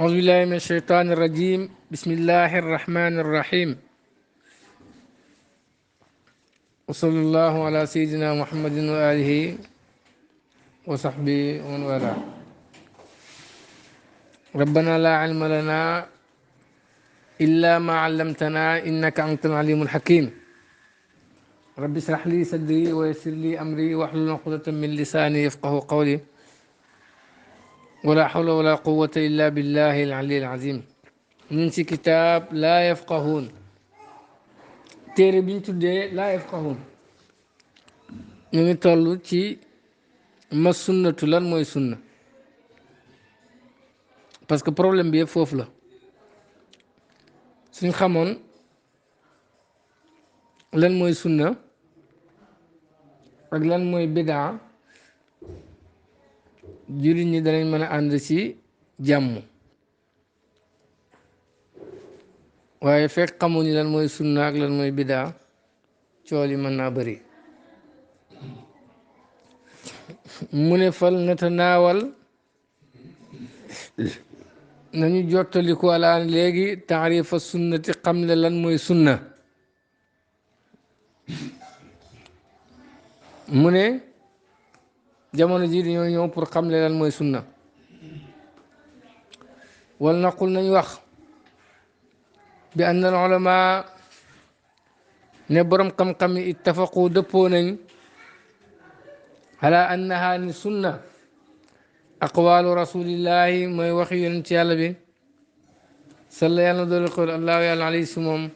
أعوذ بالله من الشيطان الرجيم بسم الله الرحمن الرحيم وصلى الله على سيدنا محمد وآله وصحبه ومن والاه ربنا لا علم لنا إلا ما علمتنا إنك أنت العليم الحكيم رب اشرح لي صدري ويسر لي أمري واحلل عقدة من لساني يفقه قولي ولا حول ولا قوة إلا بالله العلي العظيم من كتاب لا يفقهون téere bi ñu tuddee laa yafqahuun ñu ngi toll ci ma sunnatu lan mooy sunna parce que problème bi yëpp foofu la suñ xamoon lan mooy sunna ak lan mooy bidaa jullit ñi danañ mën a ànd ci jàmm waaye fekk xamuñu lan mooy sunna ak lan mooy bidaa cool yi mën naa bëri mu ne fal natanaawal nañu jottaliku alaan léegi taarifa sunnati xam ne lan mooy sunna mu ne jamono ji dañoo ñëw pour xam ne lan mooy sunna wal naqul nañ wax bi ann al ulama ne borom xam-xam yi ittafaqu dëppoo nañ ala annaha ni sunna aqwalu rasulillahi mooy waxi yonent ci yàlla bi salla yàlla na dooli xool allahu yàlla alayhi si moom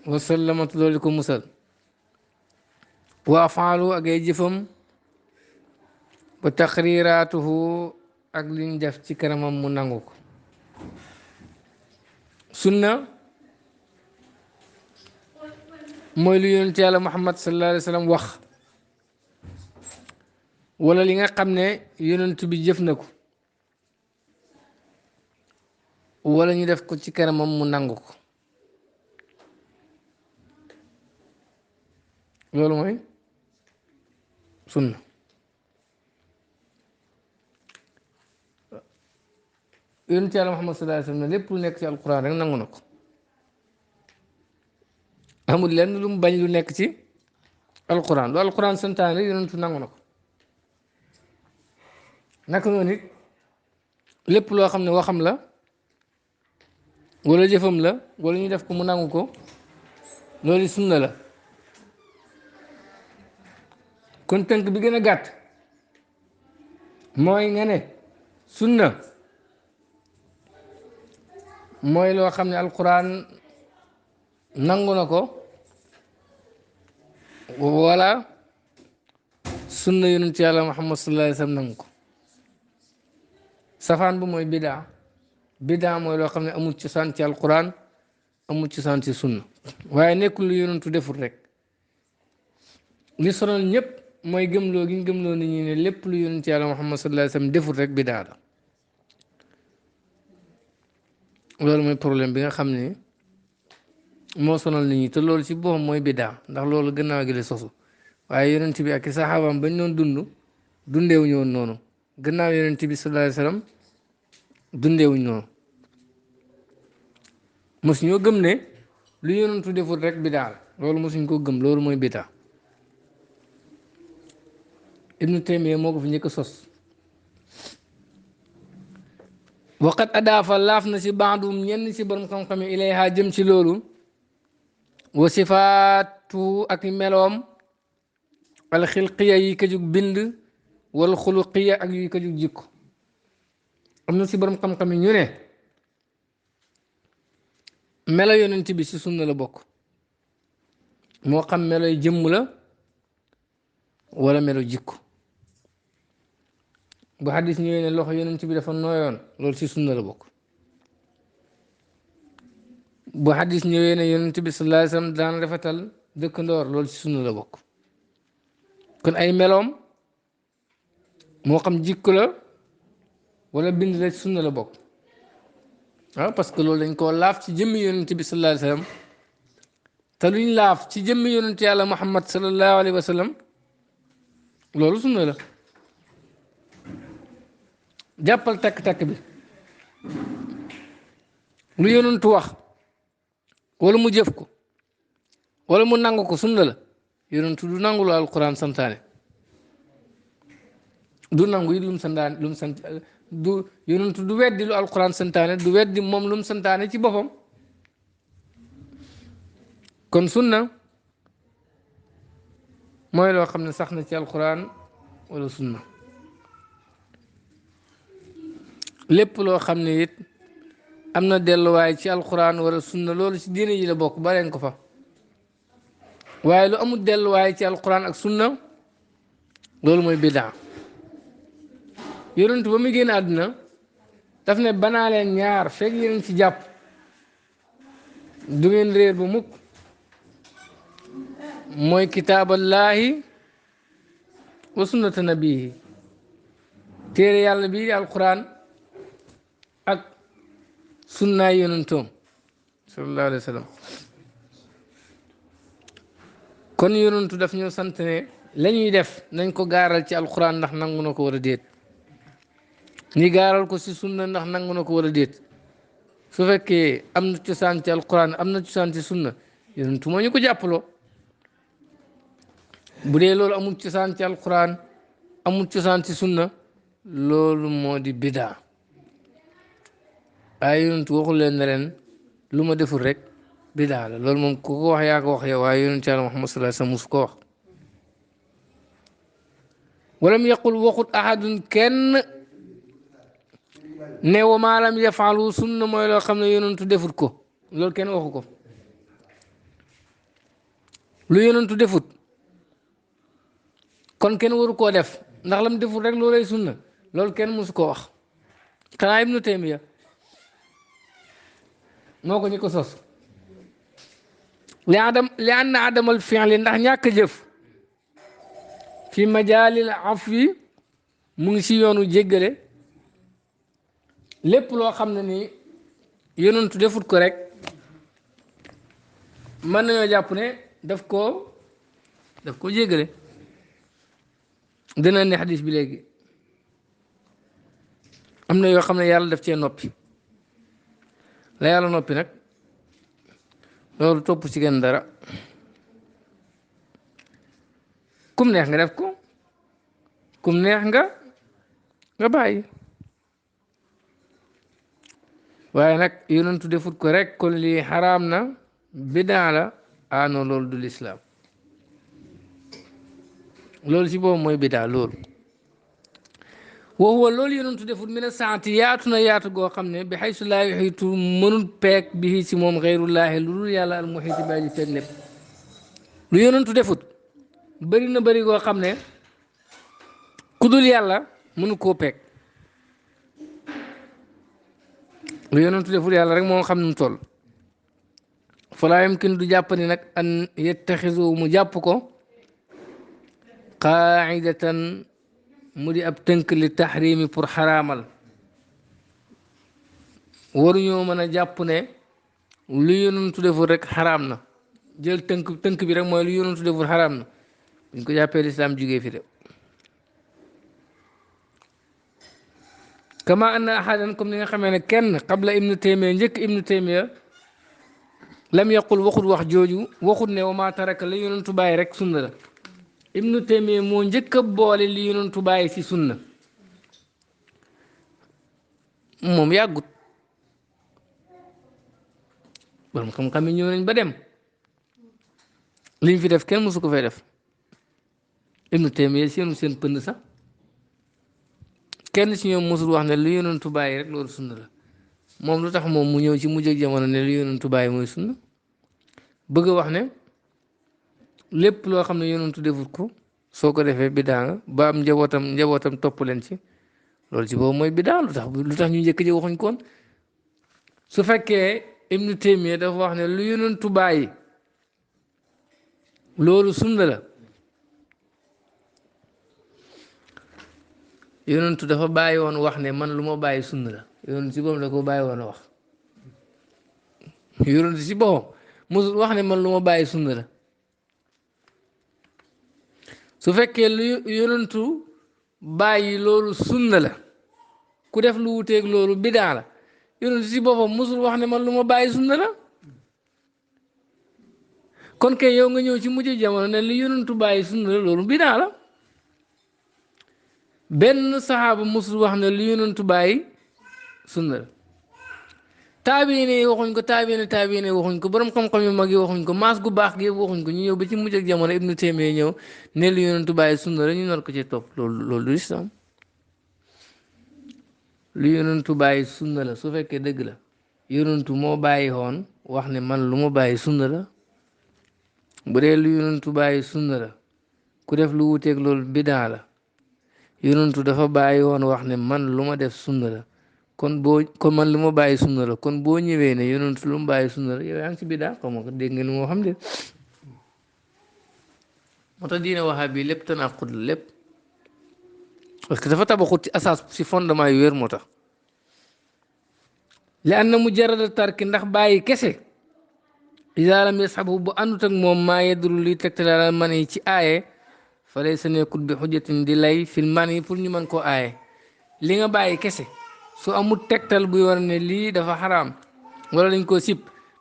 wasallama te dooli ko musal wa afaalu ak ay jëfam ba taqriraatuhu ak liñ def ci kanamam mu nangu ko sunna mooy lu yonent yàlla muhammad sallallahu alayhi wa sallam wax wala li nga xam ne yonent bi jëf na ko wala ñu def ko ci kanamam mu nangu ko loolu mooy sunna yonent yàlla muhammad sallallahu alayhi wa sallam ne lépp lu nekk ci alquran rek nangu na ko amul lenn lu mu bañ lu nekk ci alquran lu alquran santaan rek yonentu nangu na ko naka noonu it lépp loo xam ne waxam la wala jëfam la wala ñu def ko mu nangu ko loolu sunna la kon tënk bi gën a gàtt mooy nga ne sunna mooy loo xam ne alquran nangu na ko wala sunna yonent yàlla muhammad sallallahu alayhi wa sallam nangu ko safaan bu mooy bidaa bidaa mooy loo xam ne amul cosaan ci alquran amul cosaan ci sunna waaye nekkul lu yonentu deful rek li sonal ñëpp mooy gëmloo gi ñu gëmloo nit ñi ne lépp lu yonent yàlla muhammad sallallahu alayhi wa sallam deful rek bidaa la loolu mooy problème bi nga xam ne moo sonal nit ñi te loolu ci boppam mooy bidaa ndax loolu gannaaw gi la sosu waaye yonent bi ak i saxaabaam bañ doon dundeewuñu woon noonu gannaaw yonent bi sallallahu alayhi wa sallam dundeewuñ noonu mos ñoo gëm ne lu yonentu deful rek bidaa la loolu mosuñ koo gëm loolu mooy bidaa ibnu taymiya moo ko fi njëkk a sos waqat adaafa laaf na si baadum ñenn si borom xam-xam yi ilayha jëm ci loolu wa sifaatu ak meloom alxilqiya yi ka jug bind wal xuluqiya ak yi ka jug jikko am na si borom xam-xam yi ñu ne melo yonent bi si sunna la bokk moo xam meloy jëmm la wala melo jikko bu xadis ñëwee ne loxo yonent bi dafa nooyoon loolu si sunna la bokk bu xadis ñëwee ne yonent bi sallallahu alayhi wa sallam daan rafetal dëkkandoor loolu si sunna la bokk kon ay meloom moo xam jikko la wala bind la ci sunna la bokk waaw parce que loolu dañ koo laaf ci jëmmi yonent bi sallallahu alayhi wa sallam te luñ laaf ci jëmmi yonent yàlla muhammad sallallahu alayhi wa sallam loolu sunna la jàppal takk-takk bi lu yonentu wax wala mu jëf ko wala mu nangu ko sunna la yonentu du nangu lu alquran santaane du nangu yi lu mu santaane lu mu sant du yonentu du weddi lu alquran santaane du weddi moom lu mu santaane ci boppam kon sunna mooy loo xam ne sax na ci alquran wala sunna lépp loo xam ne it am na delluwaay ci alquran wala sunna loolu ci diine ji la bokk baleen ko fa waaye lu amul delluwaay ci alquran ak sunna loolu mooy bidaa yonentu ba muy génn àdduna daf ne banaa leen ñaar fekk yéen ci jàpp du ngeen réer bu mukk mooy kitaaballaahi wa sunnata nabihi téere yàlla bi alquran ak sunnaay yonentoom sallallahu alayhi wa sallam kon yonentu daf ñoo sant ne la ñuy def nañ ko gaaral ci alquran ndax nangu na ko war a déet ñi gaaral ko si sunna ndax nangu na ko war a déet su fekkee am na cosaan ci alquran am na cosaan ci sunna yonentu moo ñu ko jàppaloo bu dee loolu amul cosaan ci alquran amul cosaan ci sunna loolu moo di bidaa waaye yonentu waxul leen ne leen lu ma deful rek bidaa la loolu moom ku ko wax yaa ko wax yow waaye yonentu Yàlla Muhammad sallallahu alayhi wasallam musu ko wax walam yaqul waxut ahadun kenn ne wa maa lam yafalu sunna mooy loo xam ne yonentu defut ko loolu kenn waxu ko lu yonentu defut kon kenn waru koo def ndax lam defut rek loolay sunna loolu kenn musu koo wax xanaa Ibnu Taymiya moo ko ñu ko sos li anna adamal fi'li ndax ñàkk jëf fi majaalil afwi mu ngi si yoonu jéggale lépp loo xam ne ni yonentu defut ko rek mën nañoo jàpp ne daf koo jéggale dina ne xadis bi léegi am na yoo xam ne yàlla daf cee noppi la yàlla noppi nag loolu topp ci gën dara kum neex nga def ko kum neex nga bàyyi waaye nag yonentu defut ko rek kon lii xaraam na bidaa la non loolu du lislaam loolu ci boobu mooy bidaa loolu waxuwa loolu yonentu defut mi ne saati yaatu na yaatu goo xam ne bi xaysu laa yuxiitu mënul peeg bi ci moom xeyrullaahi lu dul yàlla al muxiiti baa ji feeg lépp lu yonentu defut bëri na bëri goo xam ne ku dul yàlla mënu koo peeg lu yonentu defut yàlla rek moo xam nu mu toll falaa yumkin du jàpp ni nag an yettaxisu mu jàpp ko qaidatan mu di ab tënk li taxrimi pour xaraamal waruñoo mën a jàpp ne lu yonentu deful rek xaraam na jël tënk bi rek mooy lu yonentu deful xaraam na buñ ko jàppee lislaam jugee fi de kama anna ahadan comme ni nga xamee ne kenn qabla ibnu taymiya njëkk ibnu taymiya lam yaqul waxut wax jooju waxut ne wa ma taraka la yonentu bàyyi rek sunna la ibnu taymiya moo njëkk a boole li yonentu bàyyi ci sunna moom yàggut borom xam-xam yi ñëw nañ ba dem liñ fi def kenn mësu ko fay def ibnu taymiya seen pënd sax kenn ci ñoom mësul wax ne lu yonentu bàyyi rek loolu sunna la moom lu tax moom mu ñëw ci mujj ak jamono ne lu yonentu bàyyi mooy sunna bëgg a wax ne lépp loo xam ne yonentu defut ko soo ko defee bidaa nga ba am njabootam topp leen ci loolu ci boobu mooy bidaa lu tax ñu njëkk ji waxuñ koon su fekkee ibnu taymiya dafa wax ne lu yonentu bàyyi loolu sunna la yonentu dafa bàyyi woon wax ne man lu ma bàyyi sunna la yonentu ci boppam da ko bàyyi woon a wax yonentu ci boppam musul wax ne man lu ma bàyyi sunna la su fekkee lu yonentu bàyyi loolu sunna la ku def lu wuteeg loolu bidaa la yonent si boppam musul wax ne man lu ma bàyyi sunna la kon kay yow nga ñëw ci mujj jamono ne li yonentu bàyyi sunna la loolu bidaa la benn saxaaba musul wax ne li yonentu bàyyi sunna la taabiine yi waxuñ ko taabiine yi waxuñ ko borom xam-xam yu mag yi waxuñ ko maas gu baax gi yëpp waxuñ ko ñu ñëw ba ci mujj ak jamono ibnu Taymiya ñëw ne li yonentu bàyyi sunna la ñu nar ko ci topp loolu du islam lu yonentu bàyyi sunna la su fekkee dëgg la yonentu moo bàyyi woon wax ne man lu ma bàyyi sunna la bu dee lu yonentu bàyyi sunna la ku def lu wuteeg loolu bidaa la yonentu dafa bàyyi woon wax ne man lu ma def sunna la kon man lu ma bàyyi sunna la kon boo ñëwee ne yonentu lu mu bàyyi sunna la yow yaa ngi ci bidaa xaw ma ko dégg nga ni moo xam de moo tax diine waxaa bi lépp tanaqud la lépp parce que dafa tabaxut ci asaas ci fondement yu wér moo tax li an na mujarrada tarki ndax bàyyi kese idaa lam yasxabu bu àndut ak moom maa yedru luy tegtalal man yi ci aaye fa lay sa nekkut bi xujjatin di lay fil man yi pour ñu mën koo aaye li nga bàyyi kese su amul tegtal buy war ne lii dafa xaraam wala dañ koo sib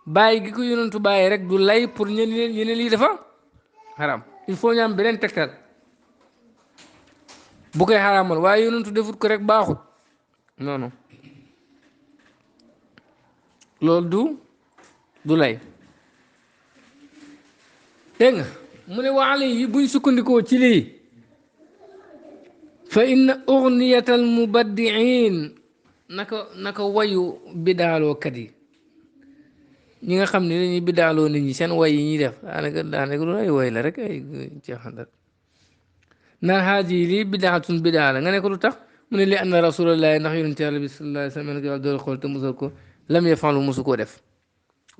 bàyyi gi ko yonentu bàyyi rek du lay pour ñene lii dafa xaraam il faut ñu am beneen tegtal bu koy xaraamal waaye yonentu defut ko rek baaxut non non loolu du lay dégg nga mu ne waale yi buñ sukkandikoo ci lii fa inna ugniyatal mubaddiin naka wayu bidaalookat yi ñi nga xam ne dañuy bidaaloo nit ñi seen way yi ñuy def daanaka lu ay way la rek ay jeexantal naan xaaj yi lii bidaatun bidaa la nga ne ko lu tax mu ne li anna rasulallahi ndax yonente yàlla bi sallallahu alayhi wa sallam yàlla dool xool te musal ko lam yafalu musu koo def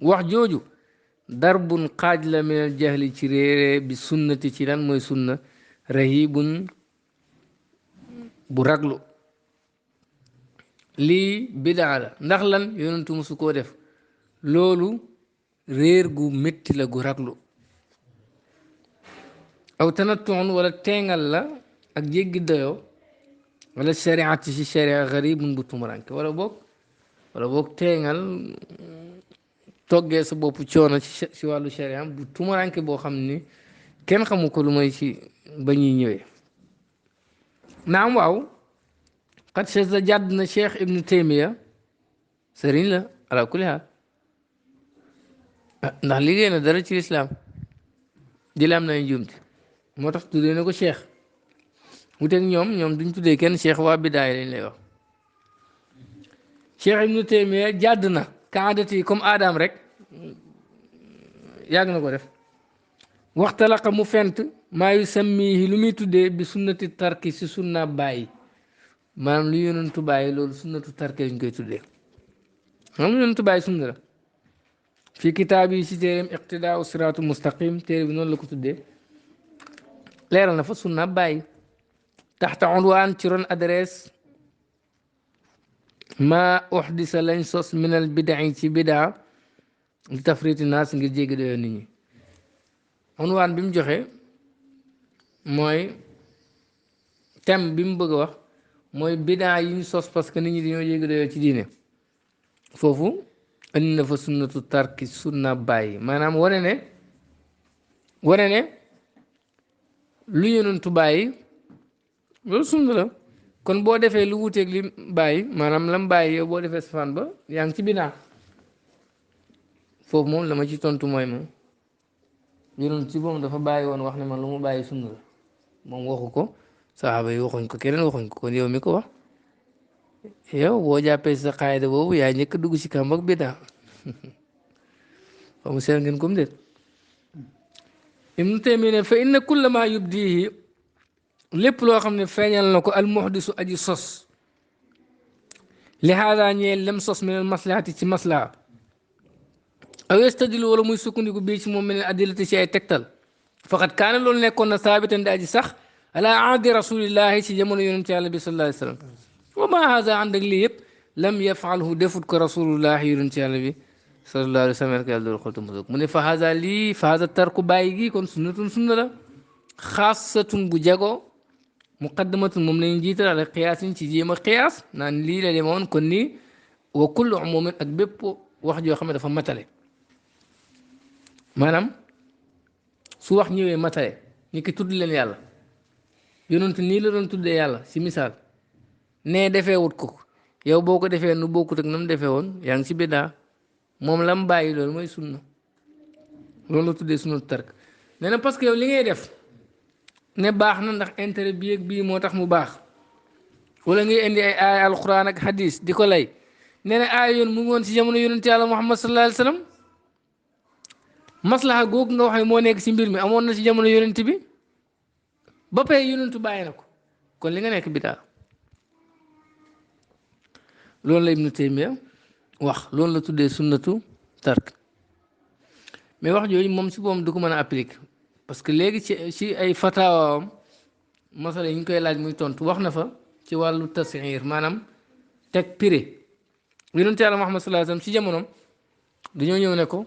wax jooju darbun xaaj la minal jahli ci réere bi sunnati ci lan mooy sunna rahibun bu raglu lii bidaa la ndax lan yonentu musu koo def loolu réer gu métti la gu raglu aw tanattuun wala teengal la ak jéggi dayoo wala shariati ci sharia garibun bu tumuranke wala boog teengal toggee sa bopp coono ci wàllu sharia bu tumuranke boo xam ni kenn xamu ko lu may ci ba ñuy ñëwee naam waaw xat chesa jàdd na cheikh ibnu taymiya sëriñ la ala kulli haal ndax liggéey na dara ci lislaam jële am nañu juumte moo tax tuddee na ko cheikh wuteeg ñoom duñ tuddee kenn cheikh waa bidaay lañ lay wax cheikh ibnu taymiya jàdd na kaadati comme aadam rek yàgg na ko def waxtalaqa mu fent maa yu sammihi lu muy tuddee bi sunnati tarki si sunna bàyyi maanaam lu yonentu bàyyi loolu sunnatu tarki lañ koy tuddee maanaam lu yonentu bàyyi sunna la fi kitaab yi si téeréem iqtidaa siraatu mustaqim téere bi noonu la ko tuddee leeral na fa sunna bàyyi taxta unwaan ci ron adresse ma uxdisa lañ sos minal bidaa ci bidaa li tafriti naas ngir jéggi doyoo nit ñi unwaan bi mu joxe mooy thème bi mu bëgg a wax mooy bidaa yi ñu sos parce que nit ñi dañoo jéggi doyoo ci diine foofu andi na fa sunnatu tarki sunna bàyyi maanaam wane ne lu yonentu bàyyi loolu sunna la kon boo defee lu wuteeg li bàyyi maanaam lam bàyyi yow boo defee safaan ba yaa ngi ci bidaa foofu moom la ma ci tontu mooy moom yonent ci moom dafa bàyyi woon wax ne man lu mu bàyyi sunna la moom waxu ko saxaaba yi waxuñ ko keneen waxuñ ko kon yow mi ko wax yow boo jàppee sa xaayda boobu yaa njëkk dugg ci kàmb ak bidaa xaw ma seen ngeen comme déet Ibnu Taymiya ne fa inna kulla ma yubdihi lépp loo xam ne feeñal na ko al muhdisu aji sos li haada ñeel lem sos min al maslahati ci maslaha aw yastadilu wala muy sukkandiku bii ci moom min al adillati ci ay tegtal faqad kaana loolu nekkoon na saabitan di aji sax ala ahdi rasulillahi ci jamono yonente yàlla bi sallallahu alayhi wa sallam wa ma haada ànd ak lii yëpp lam yafalhu defut ko rasulullahi yonente yàlla bi sallallahu alayhi wa sallam yàlla doolu xoltu mosog mu ne fa haada lii fa haada tarku bàyyi gi kon sunnatun sunna la xaasatun bu jago muqaddamatun moom lañu jiital ala qiyaasin ci jéem a qiyaas naan lii la demoon kon nii wa kullu umumin ak bépp wax joo xam ne dafa matale maanaam su wax ñëwee matale ñi ki tudd leen yàlla yonent nii la doon tuddee yàlla si misaal nee defee wut ko yow boo ko defee nu bokkut ak na mu defee woon yaa ngi si biddaa moom la mu bàyyi loolu mooy sunna loolu la tuddee sunna tark nee na parce que yow li ngay def ne baax na ndax intérêt bii ak bii moo tax mu baax wala ngay indi ay aaya alquran ak hadis di ko lay nee na aaya yoon mu ngi woon si jamono yonent yàlla Muhammad sallallahu alayhi wa sallam maslaha googu nga wax ne moo nekk si mbir mi amoon na si jamono yonent bi ba pare yonentu bàyyi na ko kon li nga nekk bidaa loolu la Ibnu Taymiya wax loolu la tuddee sunnatu tark mais wax jooju moom si boom du ko mën a appliquer parce que léegi ci ay fatawaam masala yi ñu koy laaj muy tontu wax na fa ci wàllu tasxiir maanaam teg prix yonent yàlla Muhammad sallallahu alayhi wasallam ci jamonoom dañoo ñëw ne ko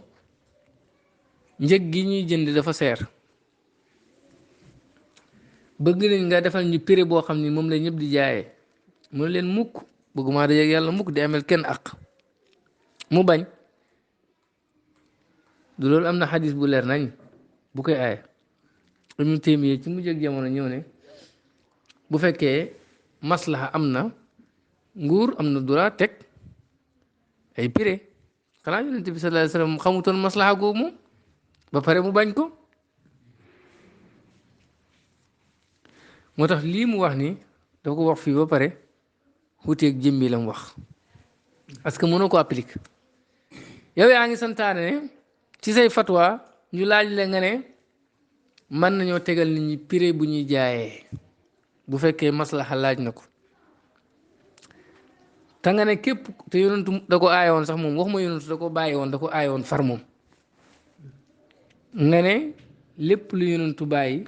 njëg gi ñuy jënd dafa seer bëgg nañ nga defal ñu prix boo xam ni moom la ñëpp di jaayee mu ne leen mukk bëgguma dajeeg yàlla mukk di amel kenn ak mu bañ du loolu am na xadis bu leer nañ bu koy aaye Ibnu Taymiya ci mu jëg jamono ñëw ne bu fekkee maslaha am na nguur am na droit teg ay prix xanaa yonent bi sallallahu alayhi wasallam xamutoon maslaha googu moom ba pare mu bañ ko moo tax lii mu wax ni dafa ko wax fii ba pare xuuteeg jëmmi la mu wax parce que mënoo ko appliquer yow yaa ngi santaane ne ci say fatwa ñu laaj la nga ne mën nañoo tegal nit ñi prix bu ñuy jaayee bu fekkee maslaxa laaj na ko te nga ne képp te yonentu da ko aaye woon sax moom waxuma yonentu da ko bàyyi woon da ko aaye woon far moom nga ne lépp lu yonentu bàyyi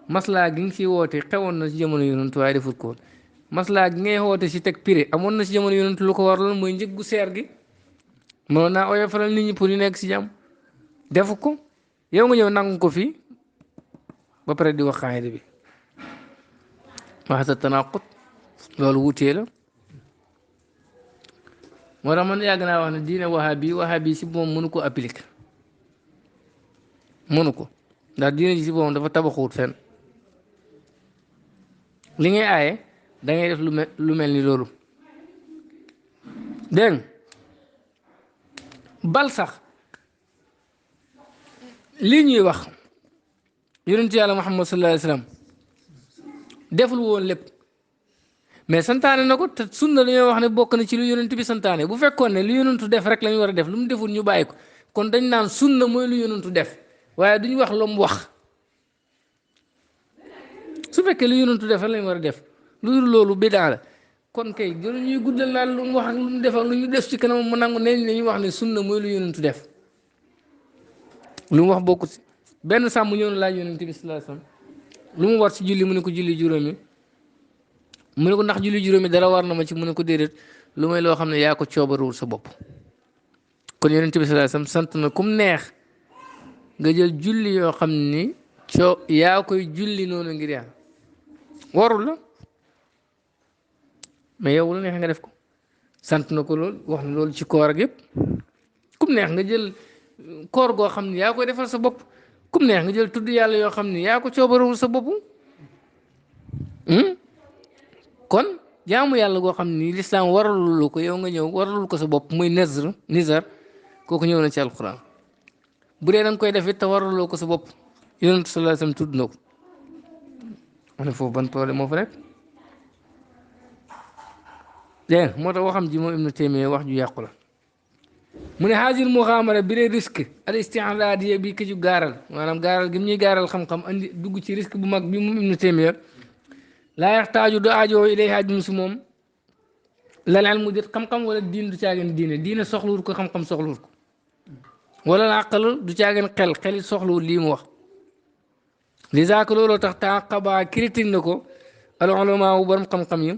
maslaa gi nga ci woote xewoon na ci jamono yonentu waaye defut ko maslaa gi ngay woote ci teg prix amoon na ci jamono yonentu lu ko waraloon mooy njëg gu seer gi mënoon naa oyofalal nit ñi pour ñu nekk ci jàmm defu ko yow nga ñëw nangu ko fii ba pare di wax xaayida bi waxasa tanaqut loolu wutee la moo tax man yàgg naa wax ne diine wahabi si moom mënu ko appliquer mënu ko ndax diine ji si moom dafa tabaxuut fenn li ngay aaye da ngay def lu mel ni loolu dégg bal sax lii ñuy wax yonentu yàlla Muhammad sallallahu alayhi wasallam deful woon lépp mais santaane na ko te sunna dañoo wax ne bokk na ci lu yonentu bi santaane bu fekkoon ne lu yonentu def rek la ñu war a def lu mu deful ñu bàyyi ko kon dañ naan sunna mooy lu yonentu def waaye duñ wax lu mu wax su fekkee lu yonentu def rek la ñu war a def lu dul loolu bidaa la kon kay gënu ñuy guddal naan lu mu wax ak lu mu def ak lu ñu def ci kanam mu nangu ne ñu wax ne sunna mooy lu yonentu def lu mu wax bokkut si benn sàmm ñëw na laaj yonent bi sallallahu alayhi wasallam lu mu war ci julli mu ne ko julli juróomi mu ne ko ndax julli juróomi dara war na ma ci mu ne ko déedéet lu may loo xam ne yaa ko coobarewul sa bopp kon yonent bi sallallahu alayhi wasallam sant na kum neex nga jël julli yoo xam ni yaa koy julli noonu ngir yàlla warul la mais yow lu neex nga def ko sant na ko loolu wax na loolu ci koor ak yëpp kum neex nga jël koor goo xam ni yaa koy defal sa bopp kum neex nga jël tudd yàlla yoo xam ni yaa ko coobarewul sa bopp kon jaamu yàlla goo xam ni lislaam waralul ko yow nga ñëw waralul ko sa bopp muy nizar kooku ñëw na ci alquran bu dee da nga koy def it te waraloo ko sa bopp yonent sallallahu alayhi wasallam tudd na ko ma ne foofu ban problème moo fa nekk dégg moo tax waxam ji moom Ibnu Taymiya wax ju yàqu la mu ne haajil muxaamara bi dee risque al isti'raadiya bi këju gaaral maanaam gaaral gi ñuy gaaral xam-xam andi dugg ci risque bu mag bi moom Ibnu Taymiya laa yaxtaaju du aajoo ilayha jum si moom lan ilmu dit xam-xam wala diin du caageen diine soxluwul ko xam-xam soxluwul ko wala la aqal du caageen xel soxluwul lii mu wax li zaaka looloo tax taqaba critique na ko al ulama wu borom xam-xam yi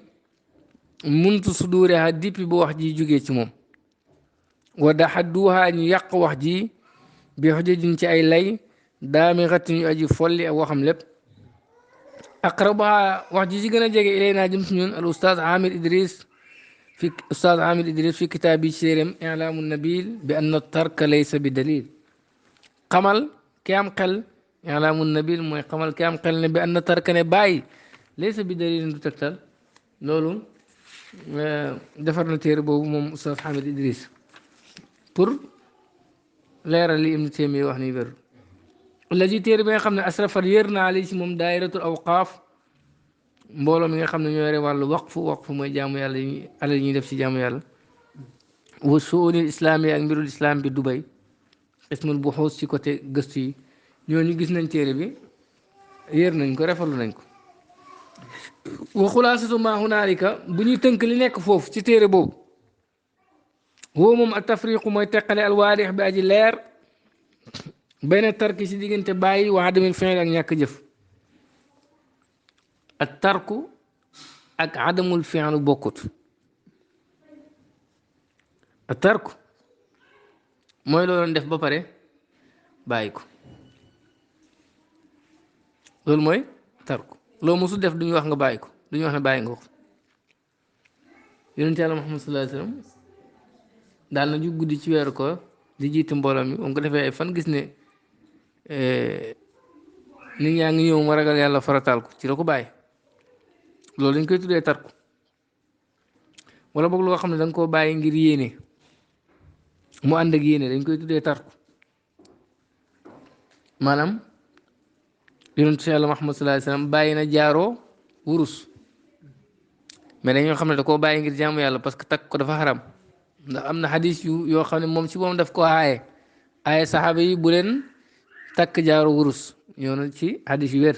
muntu sudureha dippi bu wax ji jógee ci moom wa daxadduha ñu yàq wax ji bi xujajin ci ay lay daami xatti ñu aji folli ak waxam lépp aqrabaha wax ji ci gën a jege ilay naa jëm si ñun al ustaaz Amir Idris في أستاذ عامل إدريس في كتابي سيرم إعلام النبيل بأن الترك ليس بدليل قمل كام قل إعلام النبيل موي قمل كام قل بأن الترك باي ليس بدليل تكتل لولو defarna téere boobu moom Oustaz Hamid Idriss pour leeral li Ibnu Taymiya wax ni wér allazi téere bi nga xam ne asrafat yër na ali ci moom daayiratul awqaaf mbooloo mi nga xam ne ñoo yore wàllu waqfu mooy jaamu yàlla yi alal ñuy def ci jaamu yàlla wa suunil islaami ak mbirul islam bi Dubai ismul buxuus ci côté gëstu yi ñooñu gis nañ téere bi yër nañ ko refalu nañ ko wa xulaasatu ma hunaalika bu ñuy tënk li nekk foofu ci téere boobu woo moom ak tafriqu mooy teqale alwaadix bi aji leer bayna tarki si diggante bàyyi wa adamil fiil ak ñàkk jëf ak tarku ak adamul fiil bokkut ak tarku mooy looloon def ba pare bàyyi ko loolu mooy tarku loo mosul def duñu wax nga bàyyi ko duñu wax ne bàyyi nga ko yonent yàlla Muhammad sallallahu alayhi wasallam daal na ju guddi ci weeru ko di jiite mbooloo mi moom ko defee ay fan gis ne nit ñaa ngi ñëw mu ragal yàlla farataal ko ci la ko bàyyi loolu dañ koy tuddee tarku wala boog loo xam ne da nga koo bàyyi ngir yéene mu ànd ak yéene dañ koy tuddee tarku maanaam yonent yàlla Muhammad sallallahu alayhi wasallam bàyyi na jaaroo wurus mais dañoo xam ne da koo bàyyi ngir jaamu yàlla parce que takk ko dafa xaram ndax am na xadis yoo xam ne moom si moom daf ko aaye saxaaba yi bu leen takk jaaro wurus ñoo na ci xadis yu wér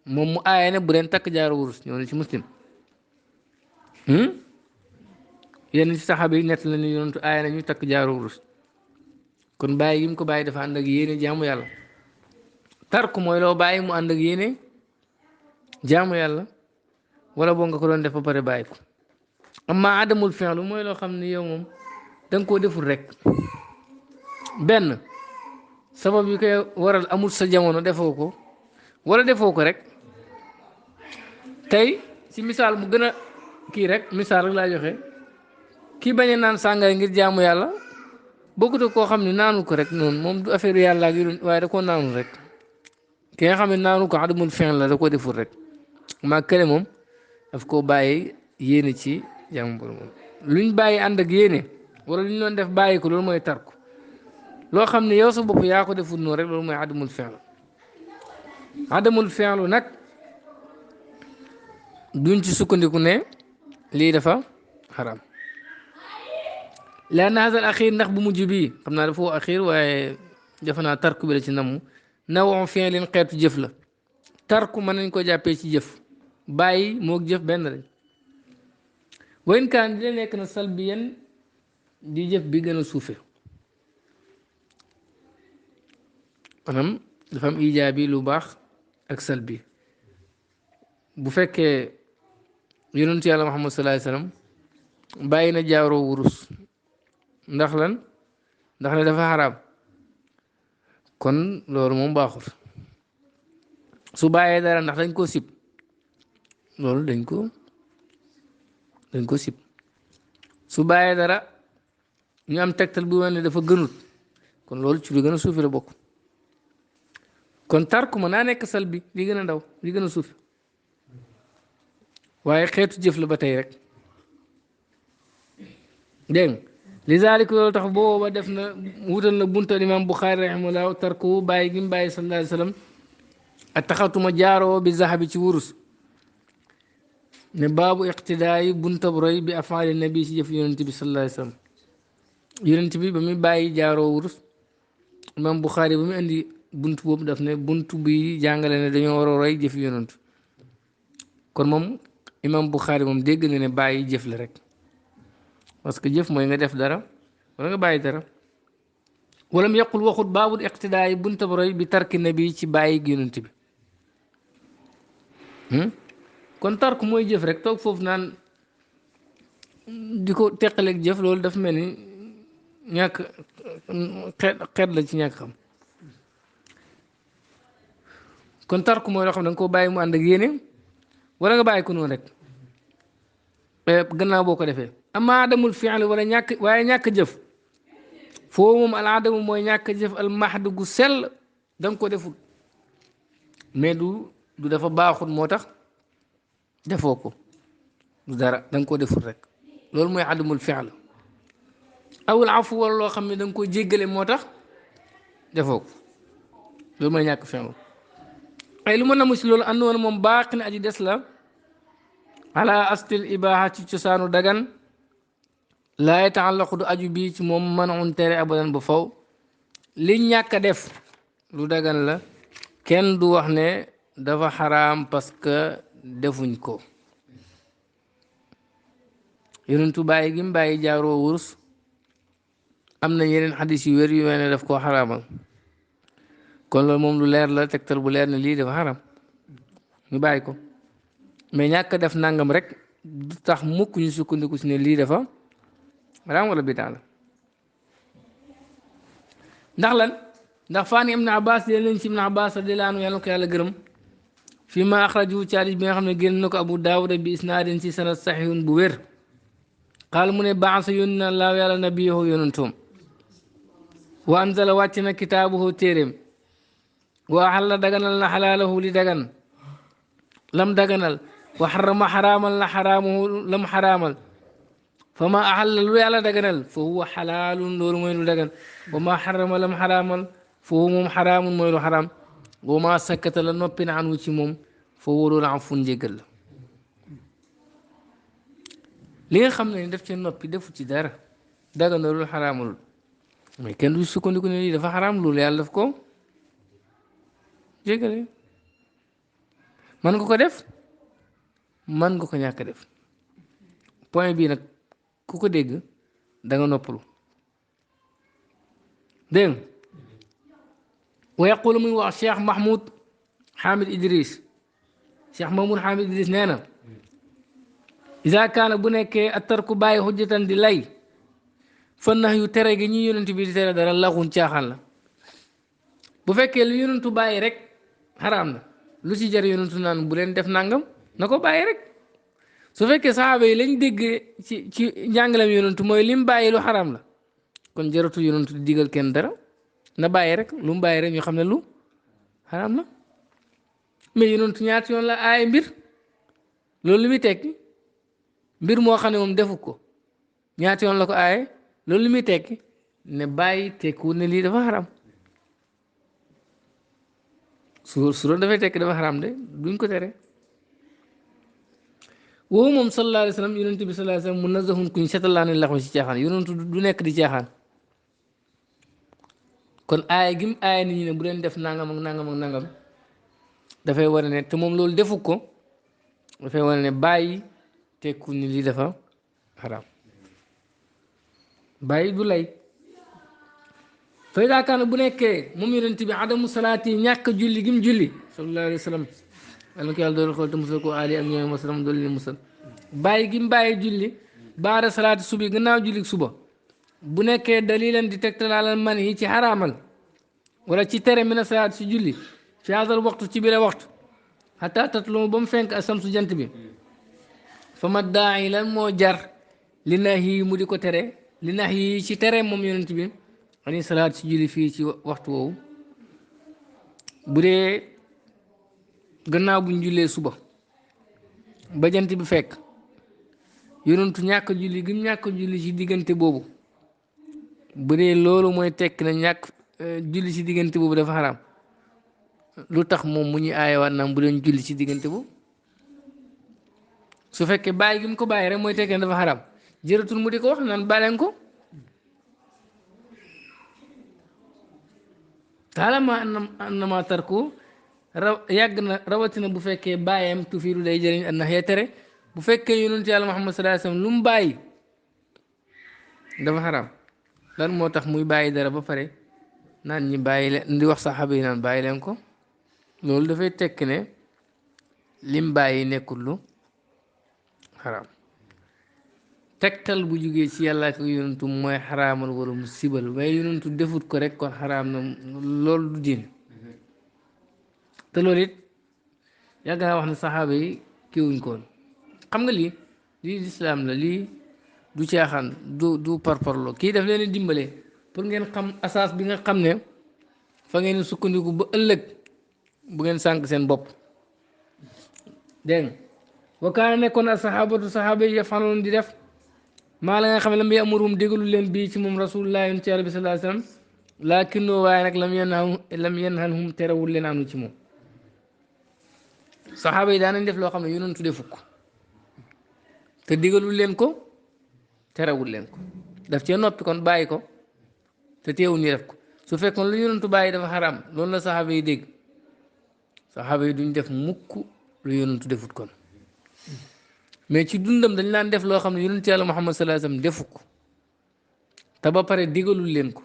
moom mu aaye ne bu leen takk jaaro wurus ñoo na ci muslim yenn ci saxaaba yi nett la ni yonentu aaye na ñu takk jaaro wurus kon bàyyi gi mu ko bàyyi dafa ànd ak yéene jaamu yàlla tarku mooy loo bàyyi mu ànd ak yéene jaamu yàlla wala boo nga ko doon def ba pare bàyyi ko amma adamul fi'lu mooy loo xam ne yow moom da nga koo deful rek benn sabab yi koy waral amul sa jamono defoo ko wala defoo ko rek tey ci misaal mu gën a kii rek misaal rek laa joxe kii bañ a naan sàngara ngir jaamu yàlla bokkut ak koo xam ne naanu ko rek noonu moom du affaire yàlla ak yu waaye da koo naanu rek ki nga xam ne naanu ko adamul fi'l la da koo deful rek maa kële moom daf koo bàyyi yéene ci jaamu borom luñ bàyyi ànd ak yéene wala luñ doon def bàyyi ko loolu mooy tarku loo xam ne yow sa bopp yaa ko deful noonu rek loolu mooy adamul fi'l nag duñ ci sukkandiku ne lii dafa xaram la naazal axiir ndax bu mujj bii xam naa dafa woo axiir waaye defe naa tarku bi la ci namm nawon fi'lin xeetu jëf la tarku mën nañ ko jàppee ci jëf bàyyi moog jëf benn lañ wayn kaan dina nekk na salbiyan di jëf bi gën a suufe maanaam dafa am ijaabi lu baax ak salbi bu fekkee yonentu yàlla Muhammad sallallahu alayhi wasallam bàyyi na jaaroo wurus ndax lan ndax ne dafa xaraam kon loolu moom baaxul su bàyyee dara ndax dañ koo sib loolu dañ ko sib su bàyyee dara ñu am tegtal bu wane ne dafa gënut kon loolu ci lu gën a suufi la bokk kon tarku ma naa nekk sal bi li gën a ndaw li gën a suufi waaye xeetu jëf la ba tey rek dégg nga lizaalika loolu tax booba def na wutal na buntal imam Buxaari rahimahullah tarku bàyyi gi mu bàyyi sallallahu alayhi wa sallam ak taxatuma jaaroo bi zahabi ci wurus ne baabu iqtidaayi buntab roy bi afaali nabi si jëf yonent bi sallallahu alayhi wa sallam yonent bi ba muy bàyyi jaaroo wurus imam Buxaari ba muy indi bunt boobu daf ne bunt bi jàngale ne dañoo war a roy jëf yonent kon moom imam Buxaari moom dégg na ne bàyyi jëf la rek parce que jëf mooy nga def dara wala nga bàyyi dara wala mu yaqul waxut baabul iqtidaa yi bunta roy bi tarki nabi ci bàyyi yonent bi kon tark mooy jëf rek toog foofu naan di ko teqaleeg jëf loolu dafa mel ni ñàkk xeet la ci ñàkk xam kon tark mooy loo xam ne da nga koo bàyyi mu ànd ak yéene wala nga bàyyi ko noonu rek gannaaw boo ko defee ama adamul fi'l wala ñàkk waaye ñàkk jëf foo moom al adamu mooy ñàkk jëf al mahd gu sell da nga ko deful mais du dafa baaxul moo tax defoo ko du dara da nga ko deful rek loolu mooy adamul fi'l awul afu wala loo xam ne da nga ko jéggale moo tax defoo ko loolu mooy ñàkk fi'l ay lu ma namu si loolu àndoon moom baax na aji des la ala astil ibaha ci cosaanu dagan laa yataallaqu du aju bii ci moom man un tere abadan ba faw li ñàkk a def lu dagan la kenn du wax ne dafa xaraam parce que defuñ ko yonentu bàyyi gi mu bàyyi jaaroo wurus am na yeneen xadis yu wér yu mel ne daf koo xaraamal kon loolu moom lu leer la tegtal bu leer ne lii dafa xaram ñu bàyyi ko mais ñàkk def nangam rek du tax mukk ñu sukkandiku si ne lii dafa xaram wala bidaa la ndax lan ndax faani ibn abbas leen nañ si ibn abbas radiyallaahu anhu yàlla ko yàlla gërëm fii ma axraju ci hadis bi nga xam ne génn na ko abu daawuda bi isnaadin si sanad saxiihun bu wér qaal mu ne baasa yónni na laaw yàlla nabiyahu yonantoom wa anzala wàcc na kitaabuhu téeréem wa axalla daganal na xalaalahu li dagan lam daganal wa xarama xaraamal na xaraamuhu lam xaraamal fa ma axalla lu yàlla daganal fa huwa xalaalun loolu mooy lu dagan wa ma xarama lam xaraamal fa huwa moom xaraamun mooy lu xaraam wa ma sakkata la noppi na anu ci moom fa huwa loolu am fun njéggal la li nga xam ne def ci noppi defu ci dara daganalul xaraamalul mais kenn du sukkandiku ne lii dafa xaraam loolu yàlla daf ko jéggale man nga ko def man nga ko ñàkk def point bii nag ku ko dégg da nga noppalu dégg nga wa yaqulu muy wax Cheikh Mahmoud Hamid Idris Cheikh Mahmoud Hamid Idris nee na isa kaana bu nekkee a tarku bàyyi xujjatan di lay fa nax yu tere gi ñi yonent bi di tere dara laxun caaxaan la bu fekkee lu yonentu bàyyi rek xaraam na lu ci jar yonentu naan bu leen def nangam na ko bàyyi rek su fekkee saxaaba yi lañ dégg ci njàngalem yonentu mooy lim bàyyi lu xaraam la kon jaratu yonentu di digal kenn dara na bàyyi rek lu mu bàyyi rek ñu xam ne lu xaraam la mais yonentu ñaata yoon la aaye mbir loolu li muy tekki mbir moo xam ne moom defu ko ñaata yoon la ko aaye loolu li muy tekki ne bàyyi tekkiwul ne lii dafa xaram su doon dafay tekki dafa xaram de duñ ko tere woowu moom sallallahu alayhi wa sallam yonent bi sallallahu alayhi wa sallam munazzahun kuñ setal laa ne laxu ci caaxaan yonentu du nekk di caaxaan kon aaya gi mu aaya nit ñi ne bu leen def nangam ak nangam ak nangam dafay war ne te moom loolu defu ko dafay war ne bàyyi tekku ni lii dafa xaraam bàyyi du lay fay daakaana bu nekkee moom yonent bi adamu salaati ñàkk julli gi mu julli sallallahu alayhi wa sallam yàlla ko yàlla doolu xool te musal ko ali ak ñoom wasalam doolu leen musal bàyyi gi mu bàyyi julli baada salaati subi gannaaw julli suba bu nekkee dalilan di tegtalaalal man yi ci xaraamal wala ci tere mina salaat si julli fi hadal waxtu ci biir waxtu xataa tatlumu ba mu fenk asamsu jant bi fa ma daa yi lan moo jar li nax yi mu di ko tere li nax yi ci tere moom yonent bi ani salaat si julli fii ci waxtu woowu bu dee gannaaw buñ jullee suba ba jant bi fekk yonentu ñàkk julli gi mu ñàkk julli ci diggante boobu bu dee loolu mooy tekk na ñàkk julli ci diggante boobu dafa xaraam lu tax moom mu ñuy aayewaat naam bu leen julli ci diggante boobu su fekkee bàyyi gi mu ko bàyyi rek mooy tekk na dafa xaraam jëratul mu di ko wax naan baleen ko taalama annama tarku yàgg na rawatina bu fekkee bàyyam tufiiru day jëriñ an nax ya tere bu fekkee yonent yàlla Muhammad sallallahu alayhi wasallam lu mu bàyyi dafa xaraam lan moo tax muy bàyyi dara ba pare naan ñi bàyyi leen di wax saxaaba yi naan bàyyi leen ko loolu dafay tekk ne lim bàyyi nekkul lu xaraam tegtal bu jugee ci yàlla ak yonentu mooy xaraamal wala mu sibal waaye yonentu defut ko rek kon xaraam na loolu du diin te loolu it yàgg naa wax ne saxaaba yi kiiwuñ koon xam nga lii lislaam la lii du caaxaan du parparloo kii daf leen dimbale pour ngeen xam asaas bi nga xam ne fa ngeen sukkandiku ba ëllëg bu ngeen sànq seen bopp dégg nga wa kaana nekkoon ak saxaabatu saxaaba yi yafaloon di def maa la nga xam ne lam yamurum dégalu leen bii ci moom rasulullah yonent Yàlla bi sallallahu alayhi wasallam laakinnoo waaye nag lam yanhanhum terewul leen anu ci moom saxaaba yi daanañ def loo xam ne yonentu defu ko te digalul leen ko terewul leen ko daf cee noppi kon bàyyi ko te teewul ñu def ko su fekkoon lu yonentu bàyyi dafa xaram loolu la saxaaba yi dégg saxaaba yi duñ def mukk lu yonentu defut kon mais ci dundam dañ laan def loo xam ne yonentu Yàlla Muhammad sallallahu alayhi wasallam defu ko te ba pare digalul leen ko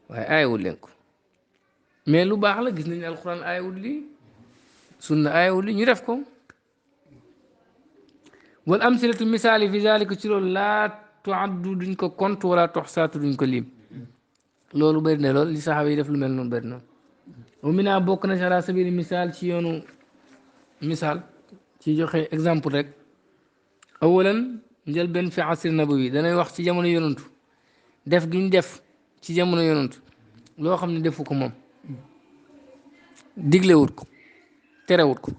waaye aayewul leen ko mais lu baax la gis nañu alxuraan aayewul lii sunna aayewul lii ñu def ko wal amsilatu misaali fi zalika ci loolu laa tuaddu duñ ko compte wala toxsaatu duñ ko lim loolu bëri na lool li saxaaba yi def lu mel noonu bëri na wa mina bokk na si ala sabili misaal ci yoonu misaal ci joxe exemple rek awalan njël benn fi asri nabawi danay wax ci jamono yonantu def gi ñu def ci jamono yonantu loo xam ne defu ko moom diglewut ko terewut ko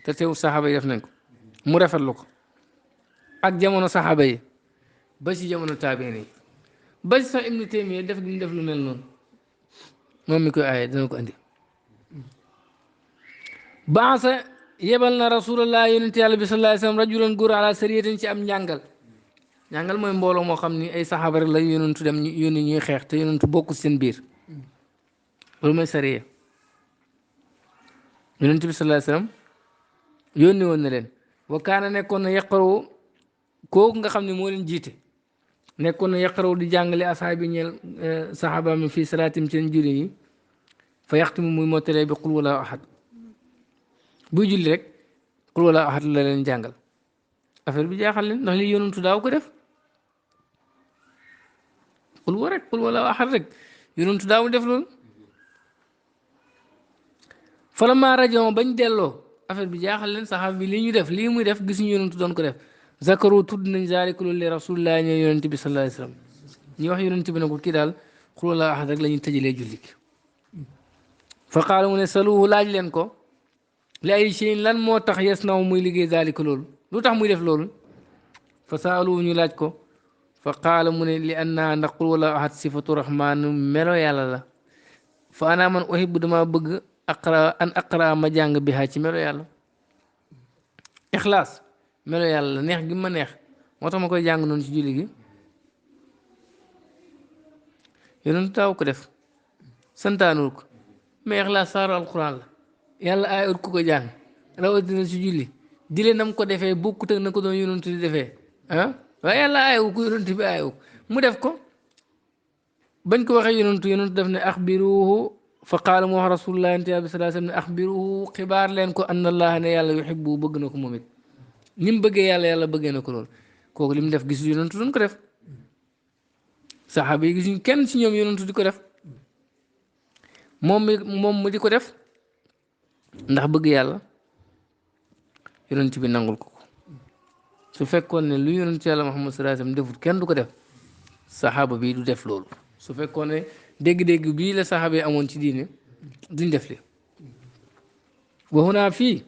te teewut saxaaba yi def nañ ko mu rafetlu ko ak jamono saxaaba yi ba ci jamono taabiin yi ba ci sax ibnu taymiya def gi ñu def lu mel noonu moom mi koy aaye dana ko andi baasa yebal na rasulullah yonent yàlla bi sallallahu alayhi wasallam rajulan góor ala sariyatin ci am njàngal mooy mbooloo moo xam ni ay saxaaba rek la yonentu dem yónni ñuy xeex te yonentu bokku seen biir loolu mooy sariya yonent bi sallallahu alayhi wasallam yónni woon na leen wa kaana nekkoon na yaqaraw kooku nga xam ne moo leen jiite nekkoon na yaqaraw di jàngale asxaabi ñeel saxaaba mi fii salaatim seen julli yi fa yaxtimu muy mottalee bi qul wala ahad buy julli rek qul wala ahad la leen jàngal affaire bi jaaxal leen ndax li yonentu daaw ko def qul wala ahad rek yonentu daaw def loolu falammaa raja'u bañ delloo affaire bi jaaxal leen saxaaba bi lii ñu def lii muy def gisuñu yonentu doon ko def zakaru tudd nañ zaalika loolu li rasulullah ñëw yonent bi sallallahu alayhi wasallam ñi wax yonent bi ne ko kii daal qul wala ahad rek la ñuy tëjalee julli fa qaala mu ne saluhu laaj leen ko li ay shay'in lan moo tax yasnaw muy liggéey zaalika loolu lu tax muy def loolu fa saaluhu ñu laaj ko fa qaala mu ne li anna ndax qul wala ahad sifatu rahmaan melo yàlla la fa ana man uhibbu dama bëgg aqra ma jàng biha ci melo yàlla ixlaas melo yàlla la neex gi ma neex moo tax ma koy jàng noonu ci julli gi yonentu taaw ko def santaanul ko mais ixlaas saaru alquran la yàlla aay ut ku ko jàng rawatina ci julli di leen nam ko defee bokkut ak na ko doon yonentu di defee ah waaye yàlla aayu ko yonentu bi aayu mu def ko bañ ko waxee yonentu def ne axbiruhu fa qaala mu wax rasulullah sallallahu alayhi wasallam ne axbiruhu xibaar leen ko anna allah ne yàlla yuhibbu bëgg na ko moom it ni mu bëggee yàlla bëggee na ko lool kooku li mu def gisu yonentu doon ko def saxaaba yi gisuñ kenn ci ñoom yonentu di ko def moom mu di ko def ndax bëgg yàlla yonent bi nangul ko su fekkoon ne lu yonent yàlla Muhammad sallallahu alayhi wasallam defut kenn du ko def saxaaba bi du def loolu su fekkoon ne dégg-dégg bii la saxaaba yi amoon ci diine duñ def li wa huna fii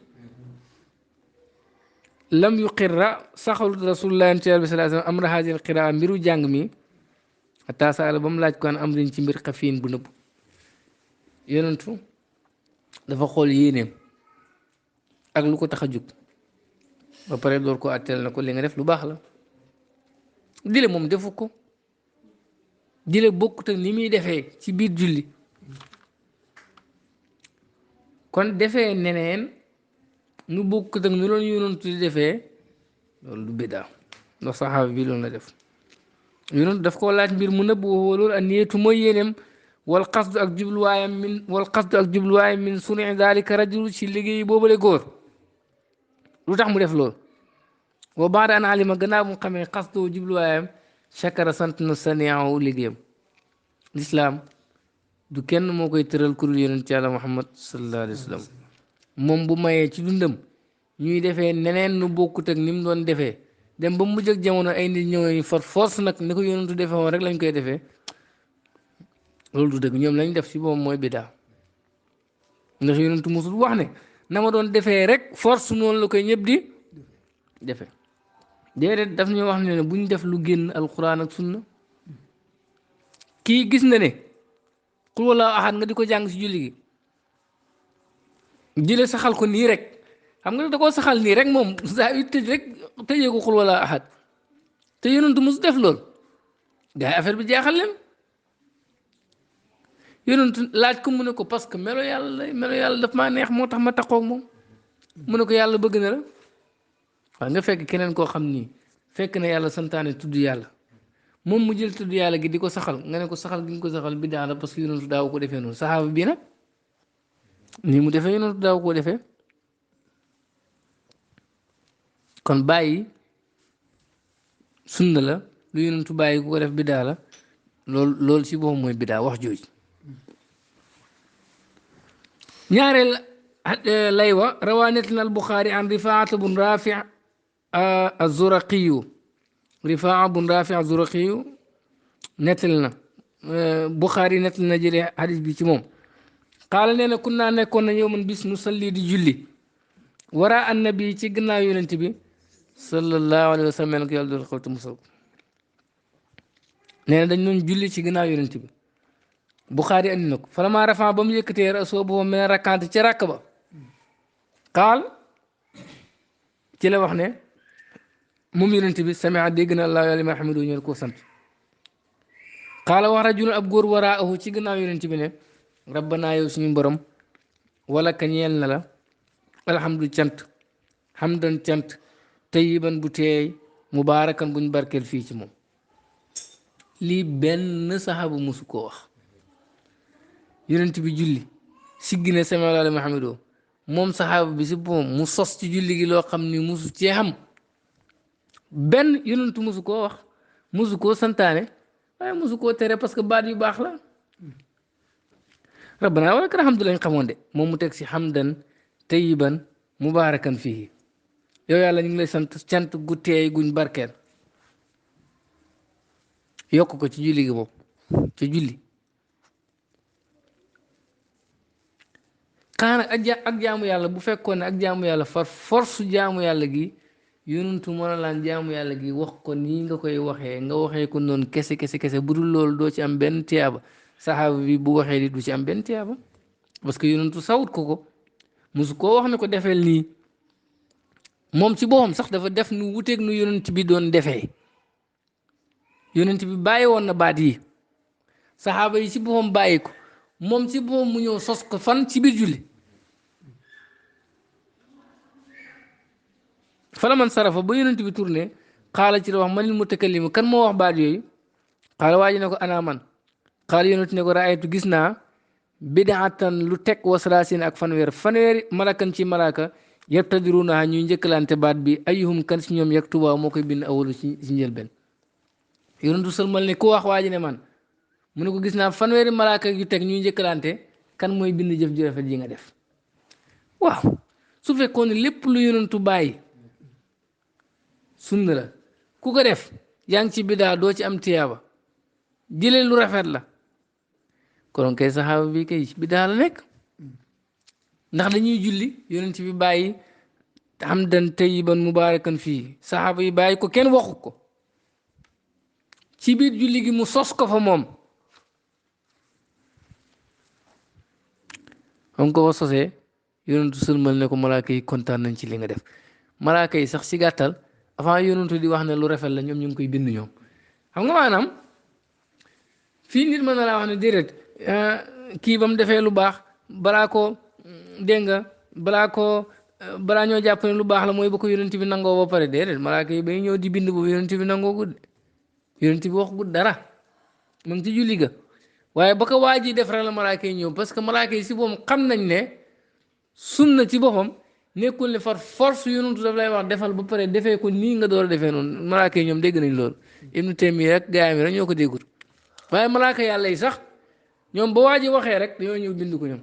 lam yuqirra saxalut rasulullah sallallahu alayhi wasallam amra haadihi al-qiraa mbiru jàng mi hatta saala ba mu laaj ko an amrin ci mbir xafiin bu nëbb yonentu dafa xool yéeneem ak lu ko tax a jug ba pare door ko àtteel na ko li nga def lu baax la dile moom defu ko dile bokkut ak ni muy defee ci biir julli kon defee neneen nu bokkut ak nu doon yonentu di defee loolu du biddaa ndax saxaaba bi loolu la def yonentu daf koo laaj mbir mu nëbb woo loolu ak niyetu mooy yéeneem wal qasdu ak jubluwaayam min suni dalika rajul ci liggéey boobale góor lu tax mu def loolu wa baada an alima gannaaw mu xamee qasdu jubluwaayam shakara sant na saniahu liggéeyam lislaam du kenn moo koy tëral kurul yonent yàlla Muhammad sallallahu alayhi wa sallam moom bu mayee ci dundam ñuy defee neneen nu bokkut ak ni mu doon defee dem ba mujj ak jamono ay nit ñëw for force nag ni ko yonentu defee woon rek lañ koy defee loolu du dëgg ñoom lañ def si boobu mooy bidaa ndax yonentu musul wax ne na ma doon defee rek force noonu la koy ñëpp di defee déedéet daf ñu wax ne bu ñu def lu génn alquran ak sunna kii gis na ne xul wala ahad nga di ko jàng si julli gi jële saxal ko nii rek xam nga da koo saxal nii rek moom saa yu tëj rek tëjee ko xul wala ahad te yonentu mus def lool gars yi affaire bi jaaxal leen yonentu laaj ko mu ne ko parce que melo yàlla daf maa neex moo tax ma taxaw moom mu ne ko yàlla bëgg na la waaw nga fekk keneen koo xam nii fekk na yàlla santaane tudd yàlla moom mu jël tudd yàlla gi di ko saxal nga ne ko saxal gi nga ko saxal bidaa la parce que yonentu daaw ko defee noonu saxaaba bii nag nii mu defee yonentu daaw koo defee kon bàyyi sunna la lu yonentu bàyyi ku ko def bidaa la loolu si boobu mooy bidaa wax jooju ñaareel lay wa rawaa nettali al Buxaari an Rifaata bun Raafi az-Zuraqiyu Rifaa bun Raafi az-Zuraqiyu nettali na Buxaari nettali na jëlee hadis bi ci moom qaala nee na kun naa nekkoon na yow man bis nu salli di julli wara annabi ci gannaaw yonent bi sallallahu alayhi wa sallam mel ko yàlla doon xawtu musal nee na dañ doon julli ci gannaaw yonent bi Buxaari andi na ko falamaa rafaa ba mu yëkkatee rasoo boobu mel ne rakkaante ca ràkk ba qaal ci la wax ne moom yonent bi samia dégg na allaahu liman hamidu ñeel koo sant qaala wax rajulun ab góor waraahu ci gannaaw yonent bi ne rabbanaa yow suñu borom wala ka ñeel na la alhamdu cant hamdan cant tayiban bu teey mubaarakan buñ barkeel fii ci moom lii benn saxaabu musu koo wax yonent bi julli siggi ne sami Allaahu liman hamidu moom saxaaba bi si boppam mu sos ci julli gi loo xam ni musu cee xam benn yonentu musu koo wax musu koo santaane waaye musu koo tere parce que baat yu baax la rabbana wala ka alhamdu lañ xamoon de moom mu teg si hamdan tayiban mubaarakan fii yow yàlla ñu ngi lay sant cant gu teey guñ barkeel yokk ko ci julli gi boobu ci julli xanaa ak jaamu yàlla bu fekkoon ne ak jaamu yàlla far force jaamu yàlla gi yonentu mën a laan jaamu yàlla gi wax ko nii nga koy waxee nga waxee ko noonu kese kese bu dul loolu doo ci am benn tiyaaba saxaaba bi bu waxee li du ci am benn tiyaaba parce que yonentu sawut ko musu koo wax ne ko defeel nii moom ci boppam sax dafa def nu wuteeg nu yonent bi doon defee yonent bi bàyyi woon na baat yi saxaaba yi ci boppam bàyyi ko moom ci boppam mu ñëw sos ko fan ci biir julli fala man sarafa ba yonent bi tourné xaala ci la wax manil mutakallim kan moo wax baat yooyu xaala waa ji ne ko ana man xaala yonent ne ko raaytu gis naa bidaatan lu teg wasraasin ak fanweeri malakan ci malaka yabtadirunaha ñuy njëkkalante baat bi ayuhum kan si ñoom yaktuba moo koy bind awalu ci njëlbeen yonentu sëlmal ne ku wax waa ji ne man mu ne ko gis naa fanweeri malaaka yu teg ñuy njëkkalante kan mooy bind jëf ju rafet ji nga def waaw su fekkoon ne lépp lu yonentu bàyyi sunna la ku ko def yaa ngi ci bidaa doo ci am tiyaaba jëlee lu rafet la kon kay saxaaba bi kay bidaa la nekk ndax dañuy julli yonent bi bàyyi hamdan tayyiban mubaarakan fii saxaaba yi bàyyi ko kenn waxu ko ci biir julli gi mu sos ko fa moom xam ko fa sosee yonentu sëlmal ne ko malaaka yi kontaan nañ ci li nga def malaaka yi sax si gàttal avant yonentu di wax ne lu rafet la ñoom ñu ngi koy bind ñoom xam nga maanaam fii nit mën na laa wax ne déedéet kii ba mu defee lu baax balaa ko dégg nga balaa ñoo jàpp ne lu baax la mooy ba ko yonent bi nangoo ba pare déedéet malaaka yi bay ñëw di bind boobu yonent bi nangoo gud yonent bi wax gud dara mu ngi ci julli ga waaye ba ko waa ji def rek la malaaka yi ñëw parce que malaaka yi si boppam xam nañ ne sunna ci boppam nekkul ne far force yonentu daf lay wax defal ba pare defee ko nii nga door a defee noonu malaaka yi ñoom dégg nañ loolu Ibnu Taymiya rek gaa yi rek ñoo ko déggut waaye malaaka yàlla yi sax ñoom ba waa ji waxee rek dañoo ñëw bind ko ñoom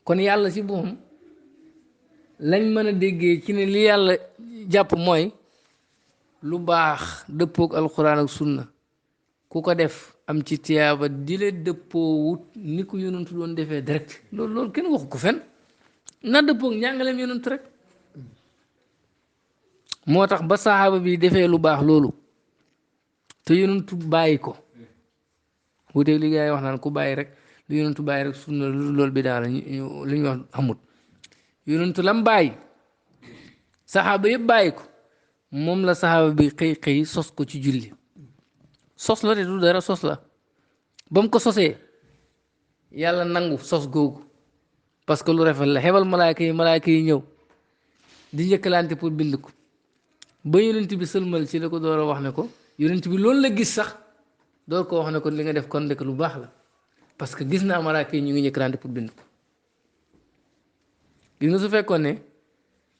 kon yàlla si boppam lañ mën a déggee ci ne li yàlla jàpp mooy lu baax dëppook alxuraan ak sunna ku ko def am ci tiyaaba di la dëppoo wut ni ko yonantu doon defee direct loolu kenn waxu ko fen na dëppook njàngaleem yonantu rek moo tax ba saxaaba bi defee lu baax loolu te yonantu bàyyi ko wuteeg li gaa yi wax naan ku bàyyi rek lu yonantu bàyyi rek sunna loolu bi daal li ñu wax amut yonantu lam bàyyi saxaaba yëpp bàyyi ko moom la saxaaba bi xëy sos ko ci julli sos la te du dara sos la ba mu ko sosee yàlla nangu sos googu parce que lu rafet la xebal malaayka yi ñëw di njëkkalante pour bind ko ba yonent bi sëlmal ci la ko door a wax ne ko yonent bi loolu la gis sax door ko wax ne ko li nga def kon ndek lu baax la parce que gis naa malaayka yi ñu ngi njëkkalante pour bind ko gis nga su fekkoon ne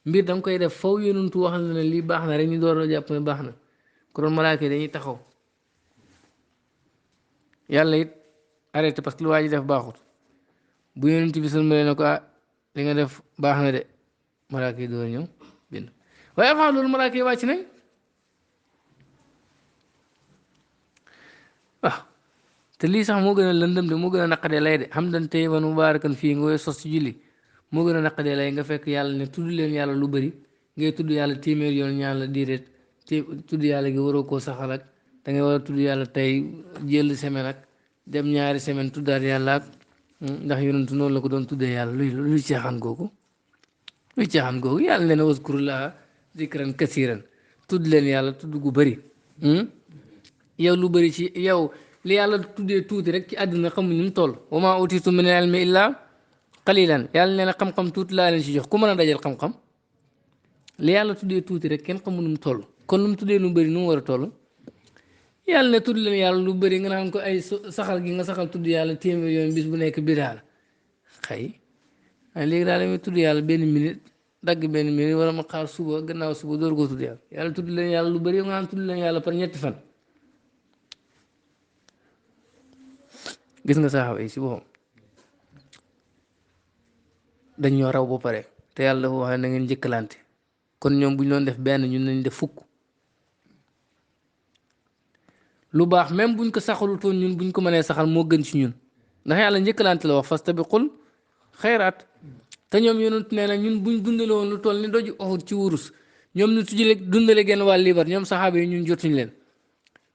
mbir da nga koy def faw yonentu wax na ne lii baax na rek ñu door a jàpp ne baax na ko doon malaayka yi dañuy taxaw yàlla it arrêté parce que lu waa ji def baaxut bu yonent bi sëlmalee ne ko li nga def baax na de malaaka yi door ñëw bind waaye avant loolu malaaka yi wàcc nañ waaw te lii sax moo gën a lëndëm de moo gën a naqadee lay de xam dañ tey ban mubaarakan fii nga koy sos ci julli moo gën a naqadee lay nga fekk yàlla ne tudd leen yàlla lu bëri ngay tudd yàlla téeméer yoon ñaan la diireet tudd yàlla gi waroo koo saxal ak da ngay war a tudd yàlla tey jël semaine ak dem ñaari semaine tuddaat yàlla ak ndax yonentu noonu la ko doon tuddee yàlla luy caaxaan googu yàlla nee na waskurullaha zikran kasiran tudd leen yàlla tudd gu bëri yow lu bëri ci yow li yàlla tuddee tuuti rek ci àddina xamuñ ni mu toll wa maa utiitum min al-ilmi illaa qalilan yàlla nee na xam-xam tuuti laa leen ci jox ku mën a dajal xam-xam li yàlla tuddee tuuti rek kenn xamu nu mu toll kon nu mu tuddee lu bëri nu mu war a toll yàlla ne tudd leen yàlla lu bëri nga naan ko ay saxal gi nga saxal tudd yàlla téeméer yoon bis bu nekk bidaa la xëy léegi daal damay tudd yàlla benn minute dagg benn minute wala ma xaar suba gannaaw suba door koo tudd yàlla tudd leen yàlla lu bëri nga naan tudd leen yàlla par ñetti fan gis nga saxaaba yi si boppam dañ ñoo raw ba pare te yàlla dafa wax na ngeen njëkkalante kon ñoom bu ñu doon def benn ñun nañ def fukk lu baax même buñ ko saxalutoon ñun buñ ko mënee saxal moo gën ci ñun ndax yàlla njëkkalante la wax fastabiqul xayraat te ñoom yonent nee na ñun buñ dundale woon lu toll ni doju Uhud ci wurus ñoom ñu tujjale dundale genn wàll liibar ñoom saxaaba yi ñun jotuñ leen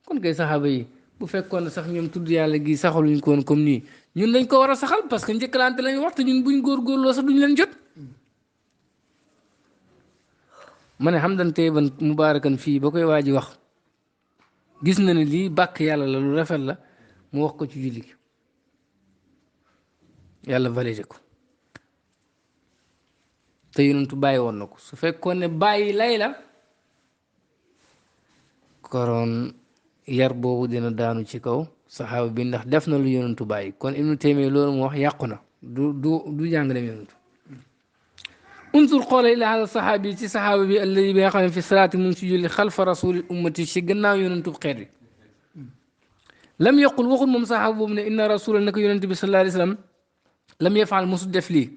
kon kay saxaaba yi bu fekkoon ne sax ñoom tudd yàlla gi saxaluñ ko woon comme nii ñun dañ ko war a saxal parce que njëkkalante lañ wax te ñun buñ góorgóorloo sax duñ leen jot ma ne hamdan tayyiban mubaarakan fii ba koy waa ji wax gis na ne lii bàkk yàlla la lu rafet la mu wax ko ci julli gi yàlla validé ko te yonentu bàyyi woon na ko su fekkoon ne bàyyi lay la koroon yar boobu dina daanu ci kaw saxaaba bi ndax def na lu yonentu bàyyi kon Ibnu Taymiya loolu mu wax yàqu na du jàngaleem yonentu unsur xoole ila hada saxaabi ci saxaaba bi alladi bi nga xam ne fi salaati mu ngi ci julli xalfa rasuli ummati ci gannaaw yonentu xeet bi lam yaqul waxul moom saxaaba boobu ne inna rasula nako yonent bi sallallahu alayhi wa sallam lam yafaal mosu def lii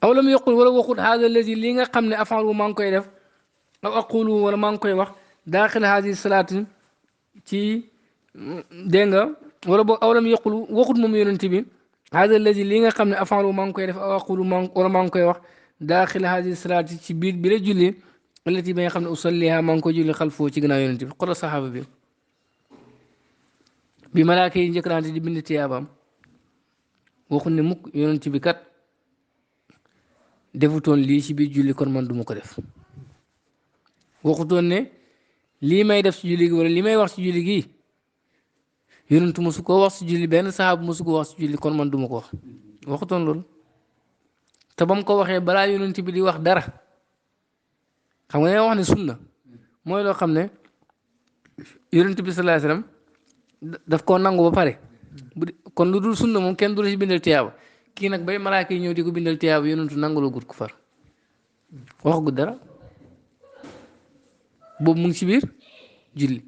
aw lam yaqul wala waxul hada alladi lii nga xam ne afaalu maa ngi koy def aw aqulu wala maa ngi koy wax daaxil hadi salaati ci dégg nga wala boog aw lam yaqul waxut moom yonent bi hada alladi lii nga xam ne afaalu maa ngi koy def aw aqulu wala maa ngi koy wax daaxil hadi salaati ci biir bi la julli allati ba nga xam ne usalliha maa ngi koy julli xalfoo ci gannaaw yonent bi xoolal saxaaba bi malaaka yi njëkkalante di bind tiyaabaam waxuñ ne mukk yonent bi kat defutoon lii ci biir julli kon man duma ko def waxutoon ne lii may def ci julli gi wala lii may wax ci julli gi yonentu mosu koo wax ci julli benn saxaaba mosu ko wax ci julli kon man duma ko wax waxutoon loolu te ba mu ko waxee balaa yonent bi di wax dara xam nga ne wax ne sunna mooy loo xam ne yonent bi sallallahu alayhi wasallam daf koo nangu ba pare kon lu dul sunna moom kenn du la ci bindal tiyaaba kii nag bay malaaka yi ñëw di ko bindal tiyaaba yonentu nangu la gut ko far wax gut dara boobu mu ngi ci biir julli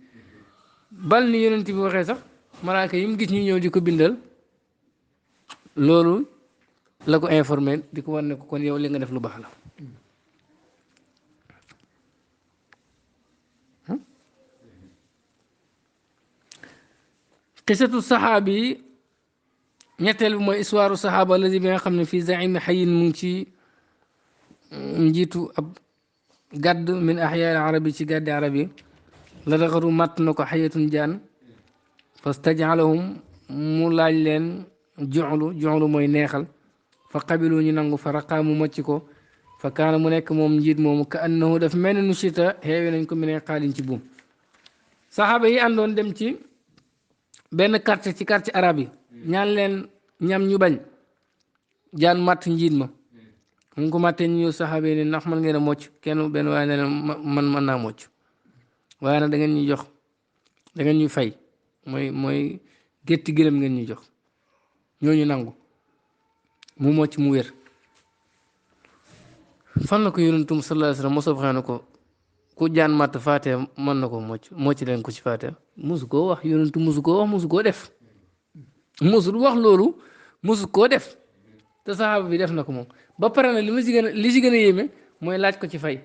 bal ni yonent bi waxee sax malaaka yi mu gis ñu ñëw di ko bindal loolu la ko informé di ko war ne ko kon yow li nga def lu baax la qisatu saxaabi yi ñetteel bi mooy histoire saxaaba alladi bi nga xam ne fii zaimi xayin mu ngi ci njiitu ab gàdd min axyaari arab yi ci gàddi arab yi la daxaru màtt na ko xayatun jaan fastajalahum mu laaj leen joxlu mooy neexal fa qabilu ñu nangu fa raqaa mu mocc ko fa kaana mu nekk moom njiit moomu ka annahu daf mel ne nushita xeewe nañ ko mine xaalin ci buum saxaaba yi àndoon dem ci benn quartier ci quartier arab yi ñaan leen ñam ñu bañ jaan matt njiit ma mu ko màttee ñu ñëw saxaaba yi ne ndax man ngeen a mocc kenn benn waaye ne man mën naa mocc waaye nag da ngeen ñuy jox da ngeen ñuy fay mooy gétti gëlëm ngeen ñuy jox ñooñu nangu mu mocc mu wér fan la ko yonentum sallallahu alayhi wasallam mosoo waxee na ko ku jaan matt faatee mën na ko mocc leen ko ci faatee mosu koo wax yonentu mosu koo wax mosu koo def mosul wax loolu mosu koo def te saxaaba bi def na ko moom ba pare na li ci gën a yéeme mooy laaj ko ci fay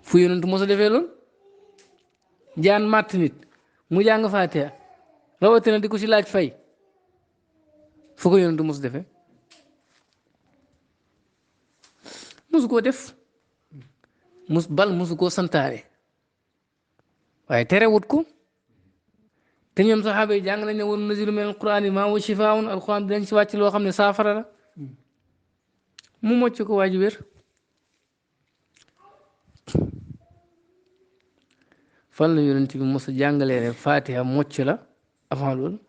fu yonentu mosa defee loolu jaan matt nit mu jàng faatee rawatina di ko ci laaj fay fu ko yonentu mos defee mosu koo def mosu koo santaare waaye terewut ko te ñoom saxaaba yi jàng nañ ne woon nazilu min alquran yi maa wa shifaun alquran dinañ ci wàcc loo xam ne saafara la mu mocc ko waaju wér fan la yonent bi mos a jàngalee ne fatiha mocc la avant loolu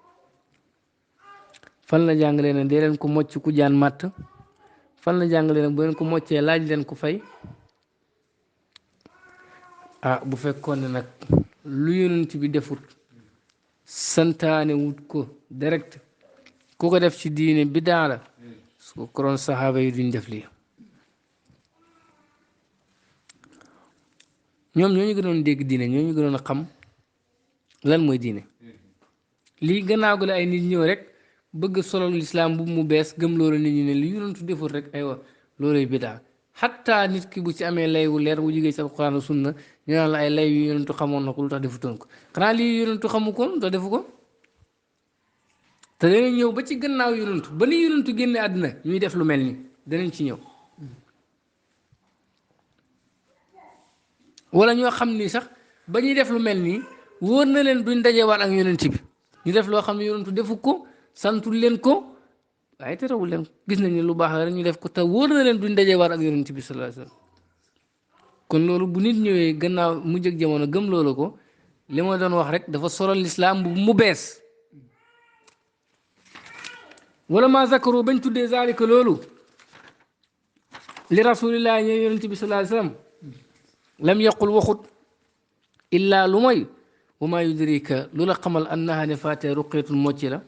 fan la jàngalee ne dee leen ko mocc ku jaan màtt fan la jàngalee ne bu leen ko moccee laaj leen ko fay bu fekkoon ne nag lu yonent bi defut santaane wut ko direct ku ko def ci diine bidaa la su ko koroon saxaaba yi duñ def lii ñoom ñoo ñu gënoon dégg diine ñoo ñu gënoon a xam lan mooy diine lii gannaaw gi la ay nit ñëw rek bëgg solo lislaam bu mu bees gëm loolu nit ñi ne li yonentu defut rek aywa looluy bidaa xatta nit ki bu ci amee lay wu leer bu jógee ci alquran sunna ñu naan la ay lay yu yonentu xamoon na ko lu tax defutoon ko xanaa lii yonentu xamu ko lu tax defu ko te danañ ñëw ba ci gannaaw yonentu ba ni yonentu génne àddina ñuy def lu mel ni danañ ci ñëw wala ñoo xam ni sax ba ñuy def lu mel nii wóor na leen duñ dajewaat ak yonent bi ñu def loo xam ne yonentu defu ko santul leen ko waaye terewul leen gis nañ ne lu baax la rek ñu def ko te wóor na leen duñ dajewaat ak yonent bi sallallahu alayhi wasallam kon loolu bu nit ñëwee gannaaw mu jëg jamono gëm loolu ko li ma doon wax rek dafa solal lislaam bu mu bees wala ma zakaru bañ tuddee zalika loolu li rasulillah ñëw yonent bi sallallahu alayhi wasallam lam yaqul waxut illaa lu mooy wa maa yudrika lu la xamal annaha ne faatee ruqeetul mocci la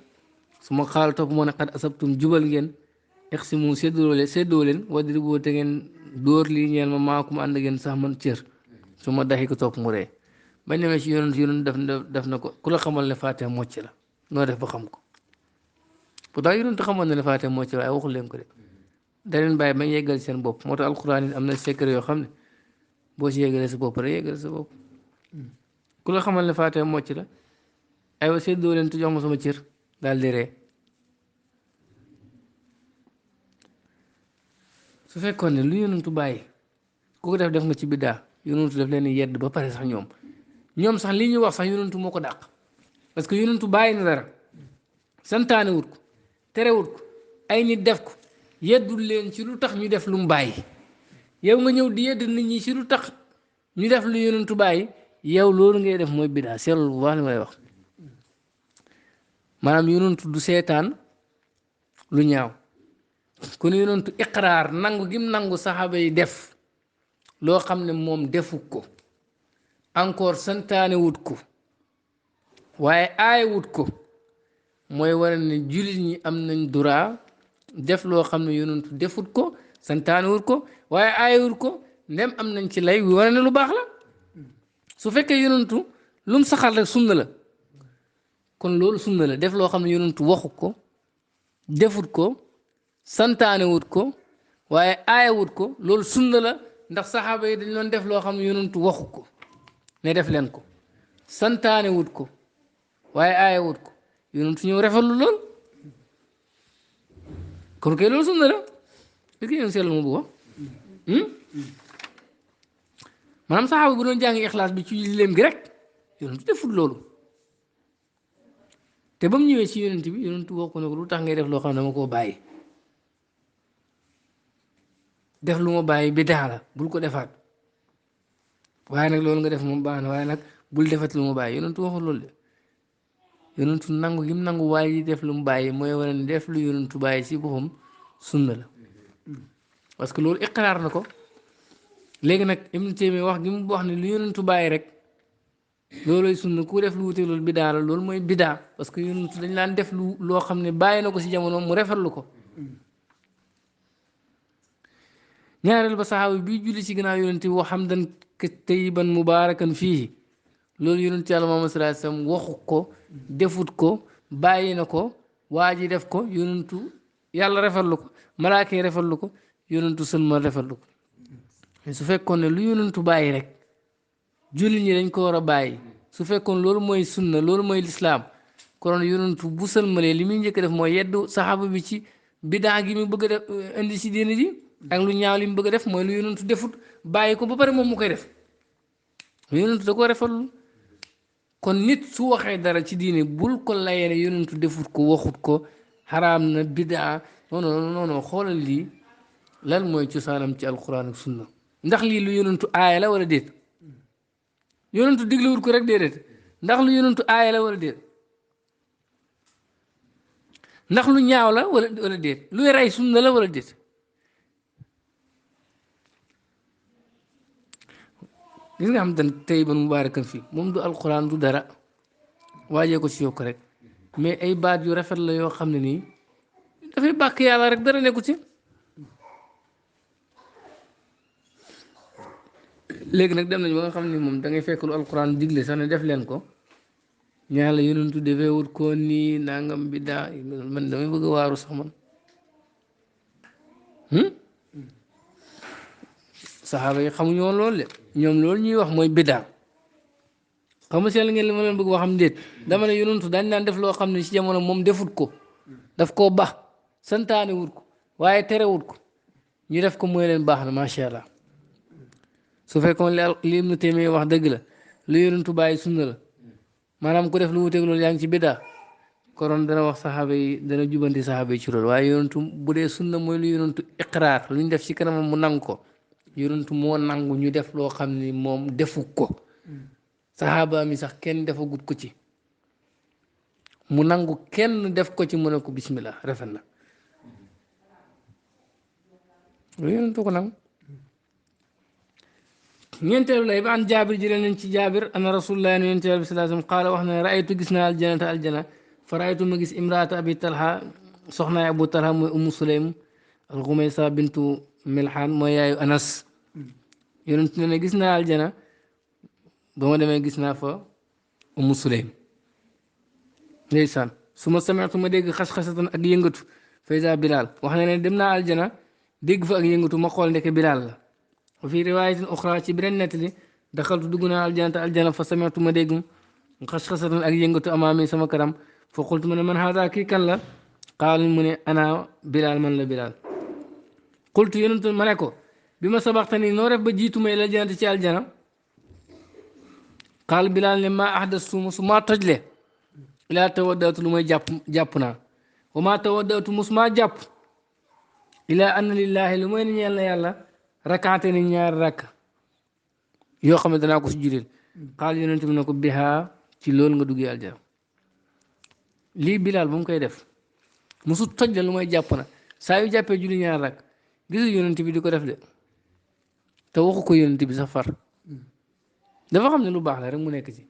su ma xaal topp moo ne xat asabtum jubal ngeen iqsimu séddoo leen wadribu te ngeen dóor lii ñeel ma maakum ànd ngeen sax man cër su ma daxi ko topp mu ree bañ demee ci yonent def na ko ku la xamal ne faatee mocc la noo def ba xam ko pourtant yonent xamal na ne faatee mocc la waaye waxul leen ko de da leen bàyyi bañ yeggal seen bopp moo tax alquran yi am na secret yoo xam ne boo ci yeggalee sa bopp rek yeggal sa bopp ku la xamal ne faatee mocc la aywa séddoo leen te jox ma sama cër daal di ree su fekkoon ne lu yonentu bàyyi ku ko def nga ci biddaa yonentu def leen yedd ba pare sax ñoom sax li ñuy wax sax yonentu moo ko dàq parce que yonentu bàyyi na dara santaane wut ko tere wut ko ay nit def ko yeddul leen ci lu tax ñu def lu mu bàyyi yow nga ñëw di yedd nit ñi ci lu tax ñu def lu yonentu bàyyi yow loolu ngay def mooy biddaa seetlu bu baax li may wax maanaam yonentu du seetaan lu ñaaw kon yonentu iqraar nangu gim nangu saxaaba yi def loo xam ne moom defu ko encore santaane wut ko waaye aay wut ko mooy wane ne jullit ñi am nañ droit def loo xam ne yonentu defut ko santaane wut ko waaye aay wut ko ndem am nañ ci lay wane ne lu baax la su fekkee yonentu lu mu saxal rek sunna la kon loolu sunna la def loo xam ne yonentu waxu ko defut ko santaane wut ko waaye aaye wut ko loolu sunna la ndax saxaaba yi dañ doon def loo xam ne yonentu waxu ko ne def leen ko santaane wut ko waaye aaye wut ko yonentu ñëw rafetlu lool kon kay loolu sunna la est-ce que yéen seetlu ma bu ko maanaam saxaaba bu doon jàng ixlaas bi ci léem gi rek yonentu defut loolu te ba mu ñëwee ci yonent bi yonentu wax ko ne ko lu tax ngay def loo xam ne dama koo bàyyi def lu ma bàyyi bidaa la bul ko defaat waaye nag loolu nga def moom baax na waaye nag bul defat lu ma bàyyi yonentu waxul loolu de yonentu nangu gi mu nangu waaye yi def lu mu bàyyi mooy wane ne def lu yonentu bàyyi ci boppam sunna la parce que loolu iqraar na ko léegi nag Ibnu Taymiya wax gi mu wax ne lu yonentu bàyyi rek loolooy sunna ku def lu wute loolu bidaa la loolu mooy bidaa parce que yonentu dañ laan def lu loo xam ne bàyyi na ko ci jamono mu rafetlu ko ñaareel ba saxaaba bi julli ci gannaaw yonent bi wax hamdan tayyiban mubaarakan fii loolu yonent yàlla Muhammad sallallahu alayhi wasallam waxu ko defut ko bàyyi na ko waa ji def ko yonentu yàlla rafetlu ko malaaka yi rafetlu ko yonentu sëlmal rafetlu ko su fekkoon ne lu yonentu bàyyi rek julli ñi dañ ko war a bàyyi su fekkoon loolu mooy sunna loolu mooy lislaam kon yonentu bu sëlmalee li muy njëkk def mooy yeddu saxaaba bi ci bidaa gi mu bëgg a def indi ci diine ji ak lu ñaaw li mu bëgg a def mooy lu yonentu defut bàyyi ko ba pare moom mu koy def lu yonentu da ko rafetlu kon nit su waxee dara ci diine bul ko layee ne yonentu defut ko waxut ko xaraam na bidaa non non xoolal lii lan mooy cosaanam ci alquran ak sunna ndax lii lu yonentu aaya la wala déet yonentu diglewut ko rek déedéet ndax lu yonentu aaya la wala déet ndax lu ñaaw la wala déet luy rey sunna la wala déet gis nga xam te tayyiban mubaarakan fii moom du alquran du dara waajee ko ci yokk rek mais ay baat yu rafet la yoo xam ne nii dafay bàkk yàlla rek dara nekku ci léegi nag dem nañ ba nga xam ne moom da ngay fekk lu alquran digle sax ne def leen ko ñaa la yonentu defee wut ko nii nangam bi daa man damay bëgg a waaru sax man saxaaba yi xamuñu woon loolu de ñoom loolu ñuy wax mooy bidaa xam nga seen ngeen li ma leen bëgg waxam déet dama ne yonentu dañ daan def loo xam ne ci jamono moom defut ko daf koo baax santaane wut ko waaye tere wut ko ñu def ko mooy leen baax na macha allah su fekkoon li Ibnu Taymiya wax dëgg la lu yonentu bàyyi sunna la maanaam ku def lu wuteeg loolu yaa ngi ci bidaa koroon dana wax saxaaba yi dana jubanti saxaaba yi ci loolu waaye yonentu bu dee sunna mooy lu yonentu iqraar lu ñu def ci kanamam mu nangu ko yonentu moo nangu ñu def loo xam ni moom defu ko saxaaba mi sax kenn defagut ko ci mu nangu kenn def ko ci mu ne ko bismillah rafet na lu yonentu ko nangu ñeenteelu lay ba an jaabir jëlee nañ ci jaabir ana rasulullah yonent bi sallallahu alayhi wasallam qaala wax na raaytu gis naa aljanata aljana fa raaytu ma gis imraata abi talha soxnaay abu talha mooy umu sulaym alxumaysa bintu milhaan mooy yaayu anas yonent ne gis naa aljana ba ma demee gis naa fa umu sulaym ndeysaan su ma sami'tu ma dégg xas-xasatan ak yëngatu faysa bilal wax na ne dem naa aljana dégg fa ak yëngatu ma xool ndeke bilal la wa fi riwaayatin uxra ci beneen nettali daxaltu dugg naa aljanata aljana fa sami'tu ma dégg xas-xasatan ak yëngatu amaami sama kanam fa qultu ma ne man haada kii kan la qaal mu ne ana bilal man la bilal qultu yonentu ma ne ko bi ma sabaxtani noo def ba jiitu may la janati ci aljana qaal bilal ne maa ahdastu su maa tojle ilaa tawaddatu lu may jàpp naa wa maa tawaddatu mus maa jàpp ilaa anna lillahi lu may ne ñeel na yàlla rakaate ni ñaari rakk yoo xam ne danaa ko si julil xaal yonent bi ne ko bihaa ci loolu nga duggee aljana lii bilaal bu mu koy def musu toj la lu may jàpp na saa yu jàppee julli ñaari rakk gisul yonent bi di ko def de te waxu ko yonent bi sax far dafa xam ne lu baax la rek mu nekk ci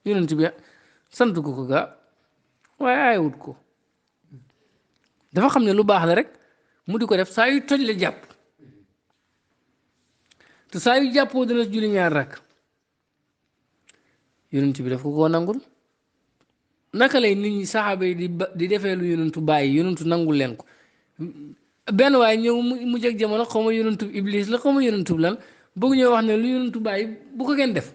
yonent bi sant ko gaa waaye aayewut ko dafa xam ne lu baax la rek mu di ko def saa yu toj la jàpp te saa yu jàppoo dana julli ñaar rakk yonent bi daf ko koo nangul naka lay nit ñi saxaaba yi di defee lu yonentu bàyyi yonentu nangul leen ko benn waaye ñëw mu jeg jamono xaw ma yonantu iblis la xaw ma yonantu lan bëgg ñoo wax ne lu yonantu bàyyi bu ko kenn def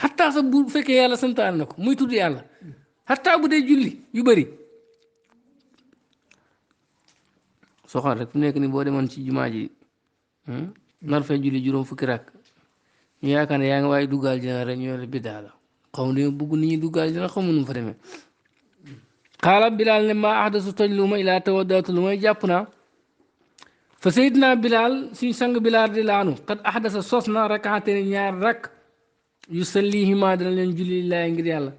xataa sax bu fekkee yàlla santaan na ko muy tudd yàlla xataa bu dee julli yu bëri soo xam rek fu nekk ni boo demoon ci jumaa ji nar fay julli juróom fukki rakk ñu yaakaar ne yaa ngi waaye duggaal jana rek ñoo la biddaa la xaw ma dañoo bëgg nit ñi duggaal jana xaw ma nu mu fa demee xaala bilaal ne maa ahdasu toj lu ma ilaa tawaddaatu lu may jàpp naa fa sayidna bilaal suñ sang bilaal di laanu xat ahdasa sos na rakaate ne ñaar rakk yu sallihima dana leen julli lillaahi ngir yàlla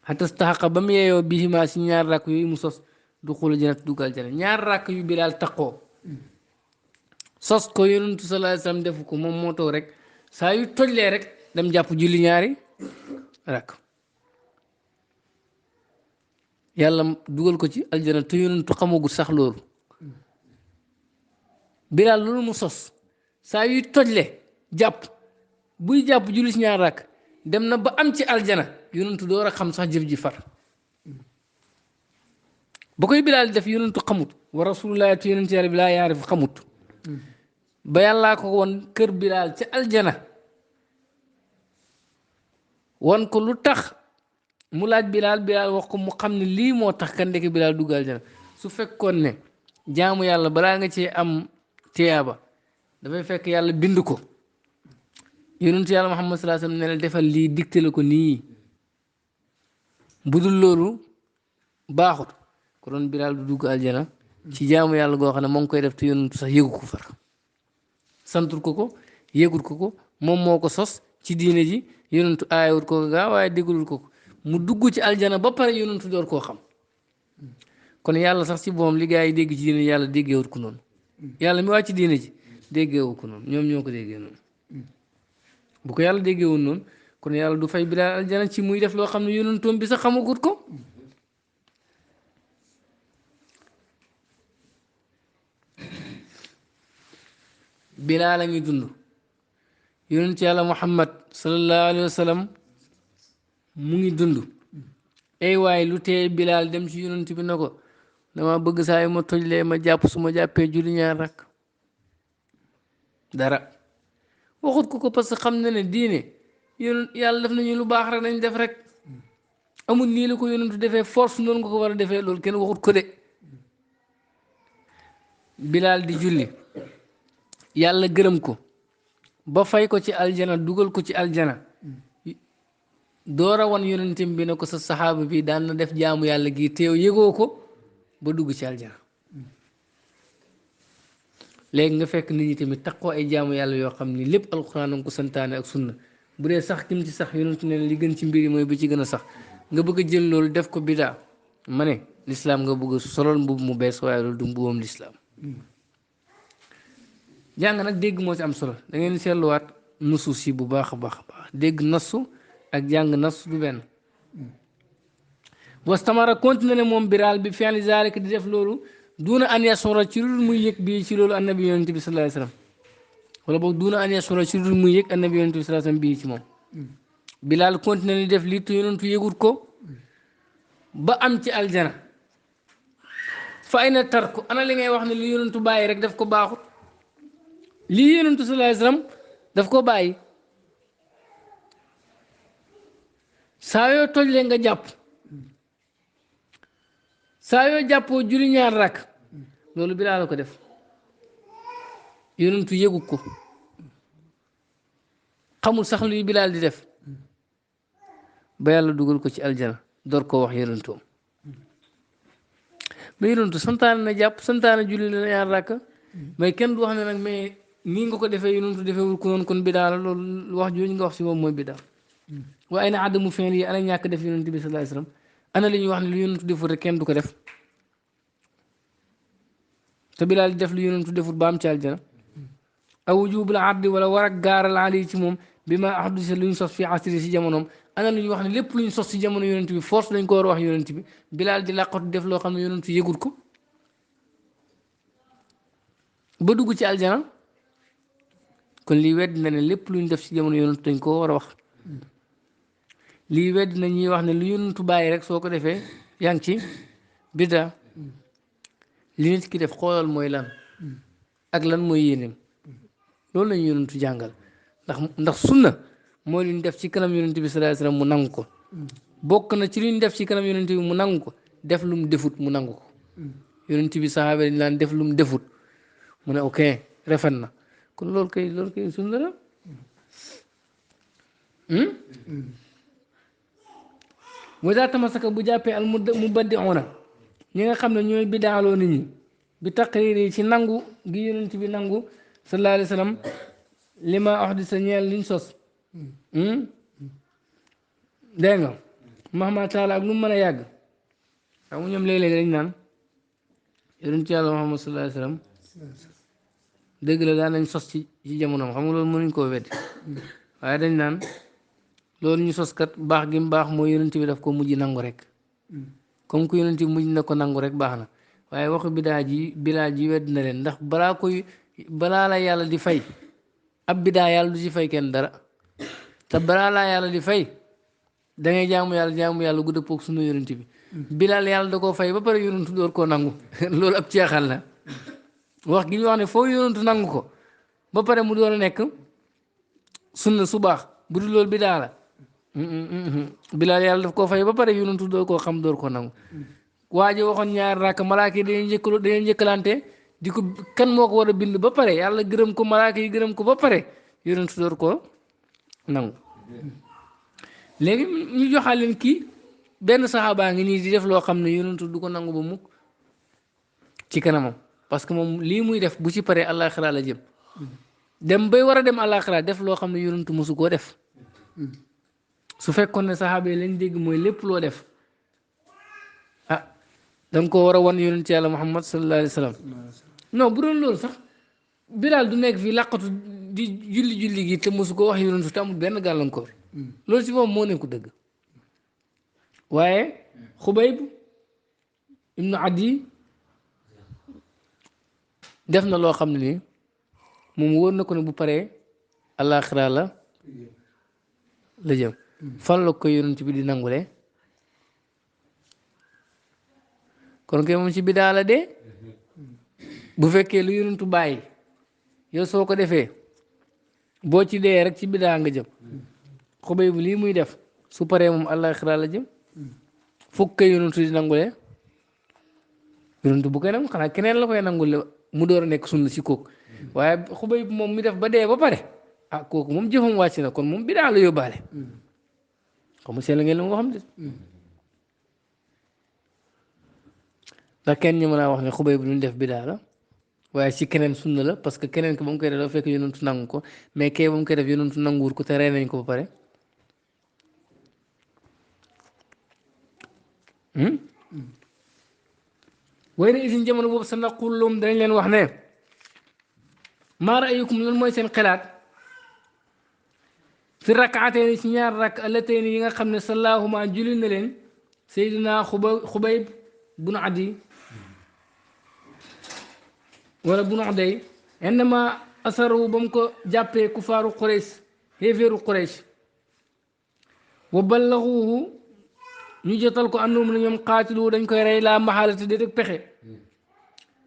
xatastaxaqa ba mu yeeyoo bihima si ñaar rakk yooyu mu sos du xula janat duggaal jana ñaar rakk yu bilaal taqoo sos ko yonentu sallallahu alayhi wasallam defu ko moom moo toog rek saa yu tojlee rek dem jàpp julli ñaari rakk yàlla dugal ko ci aljana te yonentu xamagut sax loolu bilaal loolu mu sos saa yuy tojle jàpp buy jàpp julli si ñaar rakk dem na ba am ci aljana yonentu door a xam sax jëf ji far ba koy bilaal def yonentu xamut wa rasulullah te yonentu yàlla bi laa yaarif xamut ba yàllaa ko won kër bilaal ci aljana won ko lu tax mu laaj bilaal bilaal wax ko mu xam ne lii moo tax kan ndeke bilaal dugg aljana su fekkoon ne jaamu yàlla balaa nga cee am tiyaaba dafay fekk yàlla bind ko yonentu yàlla Muhammad sallallahu alayhi wasallam ne la defal lii dicté la ko nii bu dul loolu baaxut ko doon bilaal du dugg aljana ci jaamu yàlla goo xam ne moo ngi koy def te yonentu sax yëgu ko far santul ko yëgul ko moom moo ko sos ci diine ji yonentu aayawut ko gaa waaye déggalul ko mu dugg ci aljana ba pare yonentu door koo xam kon yàlla sax ci boom li gaa yi dégg ci diine yàlla déggeewut ko noonu yàlla mi wàcc diine ji déggeewu ko noonu ñoom ñoo ko déggee noonu bu ko yàlla déggeewul noonu kon yàlla du fay bilaal aljana ci muy def loo xam ne yonentoom bi sax xamagut ko bilaal a ngi dund yonent yàlla muhammad sallallahu alayhi wa sallam mu ngi dund ay waay lu tee bilaal dem ci yonent bi na ko dama bëgg saa yu ma tojlee ma jàpp su ma jàppee julli ñaar rakk dara waxut ko parce que xam na ne diine yonent yàlla def nañu lu baax rek nañ def rek amul nii la ko yonentu defee force noonu nga ko war a defee loolu kenn waxut ko de bilaal di julli yàlla gërëm ko ba fay ko ci aljana dugal ko ci aljana door a wan yonentam bi ne ko sa saxaaba bi daan na def jaamu yàlla gi teew yëgoo ko ba dugg ci aljana léegi nga fekk nit ñi tamit taxoo ay jaamu yàlla yoo xam ni lépp alxuraan nga ko santaane ak sunna bu dee sax kim ci sax yonentu ne li gën ci mbir yi mooy bi ci gën a sax nga bëgg a jël loolu def ko bidaa ma ne lislaam nga bëgg solol mbubb mu bees waaye loolu du mbubam lislaam jàng nag dégg moo ci am solo da ngeen seetluwaat nusuus yi bu baax a baax a baax dégg nasu ak jàng nasu du benn wastamara continué ne moom biraal bi fi'li zaalika di def loolu duuna an yasura ci lu dul muy yëg bii ci loolu annabi yonent bi sallallahu alayhi wasallam wala boog duuna an yasura ci lu dul muy yëg annabi yonent bi sallallahu alayhi wasallam bii ci moom bilaal continué di def lii te yonentu yëgut ko ba am ci aljana fa ayna tarku ana li ngay wax ne li yonentu bàyyi rek daf ko baaxut lii yonentu sallallahu alayhi wasallam daf ko bàyyi saa yoo tojlee nga jàpp saa yoo jàppoo julli ñaar rakk loolu bilaal la ko def yonentu yëgu ko xamul sax luy bilaal di def ba yàlla dugal ko ci aljana door koo wax yonentoom ba yonentu santaane na jàpp santaane julli la ñaar rakk mais kenn du wax ne nag mais nii nga ko defee yonentu defeewul ko noonu kon bidaa la loolu wax jooju nga wax si moom mooy bidaa waaye na àddamu fen yi ana ñàkk def yonent bi sallallahu alayhi wasallam ana li ñuy wax ne lu yonentu defut rek kenn du ko def te bilaal di def lu yonentu defut ba am ci aljana aw wujubul ardi wala war ak gaaral ali ci moom bi ma ahduse lu ñu sos fi asri si jamonoom ana lu ñu wax ne lépp lu ñu sos si jamono yonent bi force dañ ko war a wax yonent bi bilaal di làqatu def loo xam ne yonentu yëgut ko ba dugg ci aljana kon lii wedd na ne lépp lu ñu def si jamono yonentu dañ ko war a wax lii wedd na ñuy wax ne lu yonentu bàyyi rek soo ko defee yaa ngi ci bidda li nit ki def xoolal mooy lan ak lan mooy yéeneem loolu lañu yonentu jàngal ndax sunna mooy lu ñu def ci kanam yonent bi sallallahu alayhi wasallam mu nangu ko bokk na ci lu ñu def ci kanam yonent bi mu nangu ko def lu mu defut mu nangu ko yonent bi saxaaba dañ laan def lu mu defut mu ne ok rafet na kon loolu kay sunna la wasa tamasaka bu jàppee al mu baddi ona ñi nga xam ne ñooy bidaaloo nit ñi bi taqriir yi ci nangu gi yonent bi nangu sallallahu alayhi wa sallam li ma wax di sa ñeel liñ sos dégg nga Muhammad taala ak lu mu mën a yàgg xam nga ñoom léeg-léeg dañ naan yonent yàlla Muhammad sallallahu alayhi wa sallam dëgg la daan nañ sos ci jamonoom xam nga loolu mënuñ koo weddi waaye dañ naan loolu ñu sos kat baax gi mu baax mooy yonent bi daf ko mujj nangu rek comme que yonent bi mujj na ko nangu rek baax na waaye waxu bidaa ji wedd na leen ndax balaa la yàlla di fay ab bidaa yàlla du ci fay kenn dara te balaa laa yàlla di fay da ngay jaamu yàlla gu dëppoog sunu yonent bi bilaal yàlla da koo fay ba pare yonentu door koo nangu loolu ab ceexal la wax gi ñu wax ne foo yonentu nangu ko ba pare mu door a nekk sunna su baax bu dul loolu bidaa la bilaal yàlla daf koo fay ba pare yonentu door koo xam door koo nangu waa ji waxoon ñaar rakk malaaka yi dañuy njëkkalante di ko kan moo ko war a bind ba pare yàlla gërëm ko malaaka yi gërëm ko ba pare yonentu door koo nangu léegi ñu joxal leen kii benn saxaabaa ngi nii di def loo xam ne yonentu du ko nangu ba mukk ci kanamam parce que moom lii muy def bu ci paree àllaaxira la jëm dem bay war a dem àllaaxira def loo xam ne yonentu mosu koo def su fekkoon ne saxaaba yi lañ dégg mooy lépp loo def ah danga ko war a wan yonent yàlla Muhammad sallallahu alayhi wa sallam non bu doon loolu sax Bilaal du nekk fii làqatu di julli gi te mosu ko wax yonentu te amul benn gàllankoor loolu ci moom moo nekku dëgg waaye Xubayb ibnu Adi def na loo xam ne nii moom wóor na ko ne bu paree àllaaxira la jëm fan la ko yonent bi di nangule kon kay moom ci bidaa la dee bu fekkee lu yonentu bàyyi yow soo ko defee boo ci dee rek ci bidaa nga jëm Xubayb bu lii muy def su paree moom àllaaxira la jëm fukk kay yonentu di nangule yonentu bu koy nangu xanaa keneen la koy nangule mu door a nekk sunna si kooku waaye Xubayb moom mi def ba dee ba pare ah kooku moom jëfam wàcc na kon moom bidaa la yóbbaale xam nga seen la ngeen la nga xam ne ndax kenn ñu mën a wax ne Xubayb lu ñu def bidaa la waaye ci keneen sunna la parce que keneen ko ba mu koy def dafa fekk yonentu nangu ko mais kee ba mu koy def yonentu nanguwul ko te rey nañ ko ba pare way na isin jamono boobu sa naqulum dañ leen wax ne maa ra'ayukum lan mooy seen xalaat fi rakaateeni ci ñaar rakk allateeni yi nga xam ne sallaahuma julli na leen Seydina Xubayb bunu Adi wala bunu Aday innama asaru ba mu ko jàppee kufaaru Quraysh xéeféeru Quraysh wa ballaxuuhu ñu jotal ko àndoom na ñoom xaatilu dañ koy rey laa maxaalati déet ak pexe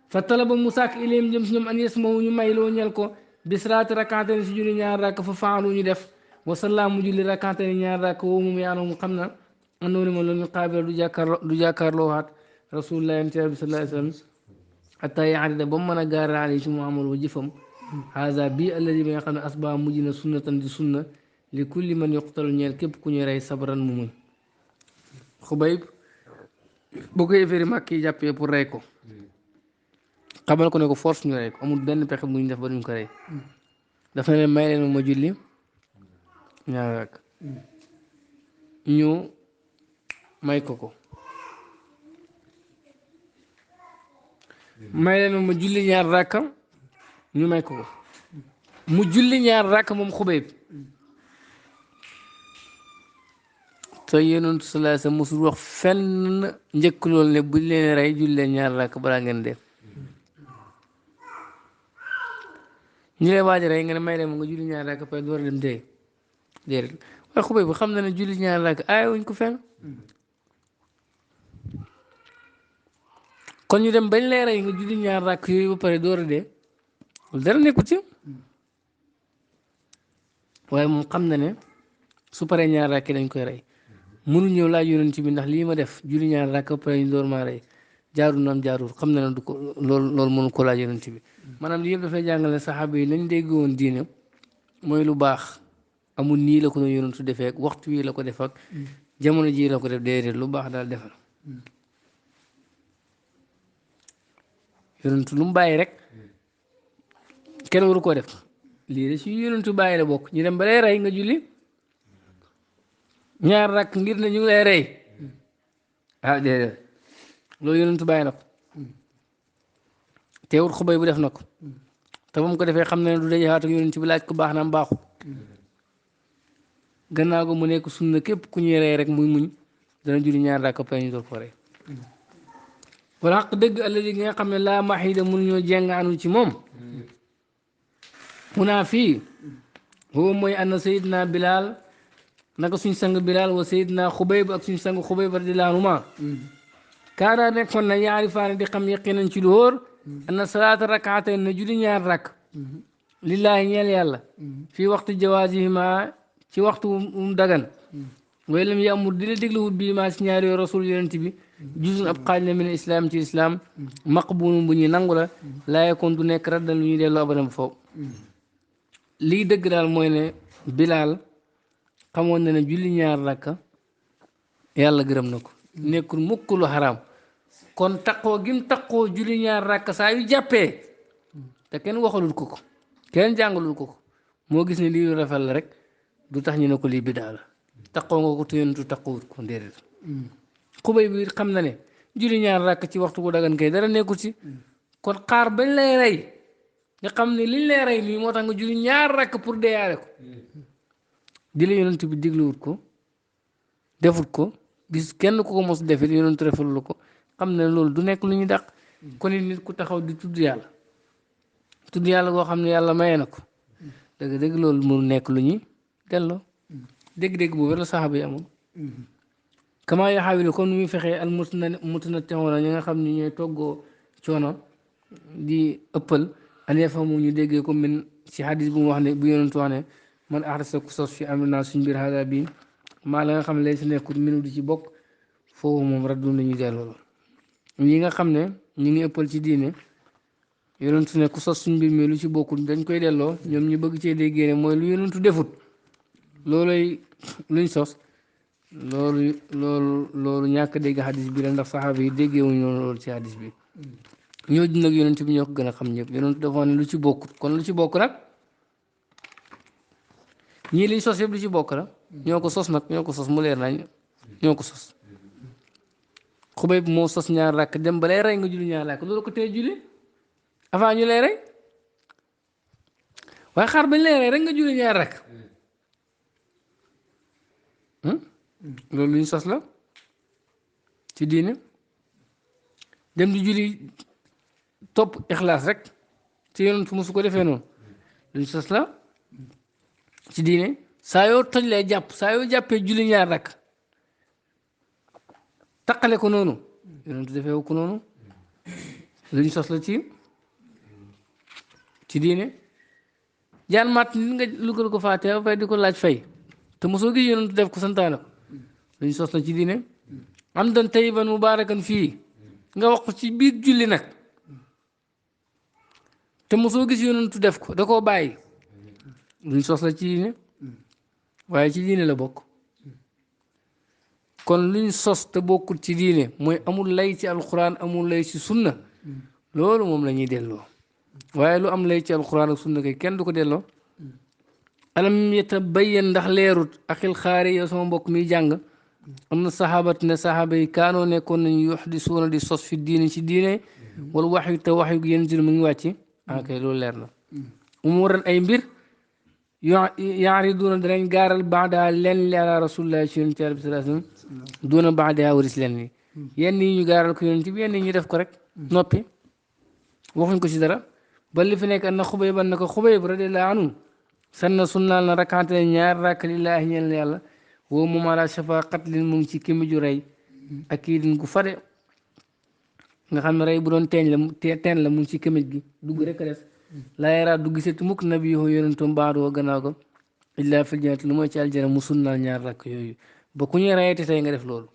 fa talaba mu sàkk ileem jëm si ñoom an yasmahu ñu may loo ñel ko bisraati rakkaatani si julli ñaar rakk fa faalu ñu def wasallaa mu julli rakkaatani ñaar rakk woo moom yaanoo mu xam na àndoom ne ma loolu ñu qaabila du jàkkaarloo waat rasulullah bi sallallahu alayhi wa sallam xataa yaadida ba mu mën a gaara ali ci mu amal wa jëfam haza bii alladi bi nga xam ne asbaa mujj na sunnatan di sunna li kulli man yuqtalu ñeel képp ku ñu rey sabran mu muñ Xubayb boo ko yëfeeri màkk yi jàppee pour rey ko xamal ko ne ko force ñu rey ko amul benn pexe bu ñu def ba duñ ko rey dafa ne leen may leen ma julli ñaar rakk ñu may ko may leen ma julli ñaar rakk ñu may ko mu julli ñaar rakk moom Xubayb te yonentu sallallahu alayhi wasallam mosul wax fenn njëkk loolu ne buñ leen rey julli leen ñaar rakk balaa ngeen def ñu leen waaj a rey nga ne may leen nga julli ñaar rakk pare door a dem dee déedéet waaye Xubayb bu xam na ne julli ñaar rakk aay wuñ ko fenn kon ñu dem bañ lay rey nga julli ñaar rakk yooyu ba pare door a dee dara nekku ci waaye moom xam na ne su paree ñaar rakk dañ koy rey mënul ñëw laaj yonent bi ndax lii ma def julli ñaar rakk ba pare ñu door maa rey jaarul naam jaarul xam na ne du ko loolu mënu ko laaj yonent bi maanaam lii yëpp dafay jàngale saxaaba yi nañ dégg woon diine mooy lu baax amul nii la ko doon yonentu defee ak waxtu wi la ko def ak jamono jii la ko def déedéet lu baax daal defal yonentu lu mu bàyyi rek kenn waru koo def lii de si yonentu bàyyi la bokk ñu dem ba lay rey nga julli ñaar rakk ngir ne ñu ngi lay rey ah déedéet loolu yonentu bàyyi na ko teewul xubay bu def na ko te ba mu ko defee xam na ne du daje xaat ak yonent bi laaj ko baax na am baaxu gannaaw ko mu nekk sunna képp ku ñuy rey rek muy muñ dana julli ñaar rakk pare ñu door ko rey wala xaq dëgg alladi gi nga xam ne laa maxida mënuñoo jeng anu ci moom munaa fii boobu mooy anna sayidna bilal naka suñ sang bilal wa sayidna xubayb ak suñ sang xubayb radiyallaahu anhumaa kaana nekkoon na yaarifaane di xam yaqinan ci lu wóor anna salaata rakaatay na julli ñaar rakk lillaahi ñeel yàlla fii waxtu jawaazihima ci waxtu um dagan way lam yamur di la dégluwut bii maa si ñaari yoo rasul yonent bi jusun ab xaaj la min islam ci islam maqbulun bu ñuy nangu la laaye kon du nekk raddal lu ñuy delloo abadan foofu lii dëgg daal mooy ne bilaal xamoon na ne julli ñaar rakka yàlla gërëm na ko nekkul mukk lu xaraam kon taqoo gim taqoo julli ñaar rakka saa yu jàppee te kenn waxalul ko ko kenn jàngalul ko ko moo gis ne lii lu rafet la rek du tax ñu ne ko lii bidaa la taqoo nga ko tuyontu taqowut ko déedéet xubay bi xam na ne julli ñaar rakk ci waxtu bu dagan kay dara nekkul ci kon xaar bañ lay rey nga xam ne liñ lay rey nii moo tax nga julli ñaar rakk pour deyaale ko di la yonent bi digluwut ko defut ko gis kenn ku ko mos defit yonent refetlu ko xam ne loolu du nekk lu ñu dàq kon it nit ku taxaw di tudd yàlla goo xam ne yàlla maye na ko dëgg-dëgg loolu mu nekk lu ñuy delloo dégg-dégg bu wér la saxaaba yi amoon kamaa yaxaawilu comme ni muy fexee al mutanatti'uuna ñi nga xam ne ñooy toggoo coono di ëppal anee fa mu ñu déggee ko min si hadis bu mu wax ne bu yonentu wax ne man ahdasa ku sos fi amrinaa suñ biir haadaa bi maa la nga xam ne lay si nekkut minu di ci bokk foofu moom raddu nañu delloo ñi nga xam ne ñu ngi ëppal ci diine yonentu ne ku sos suñ mbir mi lu ci bokkul dañ koy delloo ñoom ñu bëgg cee déggee ne mooy lu yonentu defut loolay luñ sos loolu ñàkk dégg hadis bi la ndax saxaaba yi déggee wuñ noonu loolu ci hadis bi ñoo dund ak yonent bi ñoo ko gën a xam ñëpp yonent dafa ne lu ci bokkut kon lu ci bokk nag ñii liñ sos yëpp lu ci bokk la ñoo ko sos nag ñoo ko sos mu leer nañ ñoo ko sos xubay bi moo sos ñaar rakk dem ba lay rey nga julli ñaar rakk loolu ko tee julli avant ñu lay rey waaye xaar bañ lay rey rek nga julli ñaar rakk loolu luñ sos la ci diine dem di julli topp ixlaas rek ci yonent fu musu ko defee noonu luñ sos la ci diine saa yoo toj lay jàpp saa yoo jàppee julli ñaar rakk taqale ko noonu yonent defee ko noonu luñ sos la ci diine jaan matt nit nga lugal ko faatee ba fay di ko laaj fay te mosoo gis yonent def ko santaane ko luñ sos la ci diine am dan tayyiban mubaarakan fii nga wax ko ci biir julli nag te mosoo gis yonentu def ko da koo bàyyi luñ sos la ci diine waaye ci diine la bokk kon luñ sos te bokkul ci diine mooy amul lay ci alquran amul lay ci sunna loolu moom la ñuy delloo waaye lu am lay ci alquran ak sunna kay kenn du ko delloo alam yatabayyan ndax leerut akil xaari yow sama mbokk miy jàng am na saxaabat ne saxaaba yi kaanoo nekkoon nañu yuhdisuuna di sos fi diine ci diine wala wax yu te wax yu yanzil mu ngi wàcc kay loolu leer na umuran ay mbir yaariduuna danañ gaaral baada leen li ala rasulillahi ci yonent bi sallallahu alayhi wasallam duuna baada waris leen ni yenn yi ñu gaaral ko yonent bi yenn yi ñu def ko rek noppi waxuñ ko ci dara ba li fi nekk an na Xubayb na ko Xubayb radiyallahu anhu sanna sunnaal na rakkaante ñaar rakk lillaahi ñeel yàlla woo moom ala shafa qatlin mu ngi ci kimi ju rey ak kii din gu fade nga xam ne rey bu doon teen la mu ci këmij gi dugg rek a des laa yaraa du gisati mukk nabi yoo yonentum baadoo gannaaw ko illaa fil jannati lu mooy ci aljana mu sunnaal ñaar rakk yooyu ba ku ñuy reyati tey nga def loolu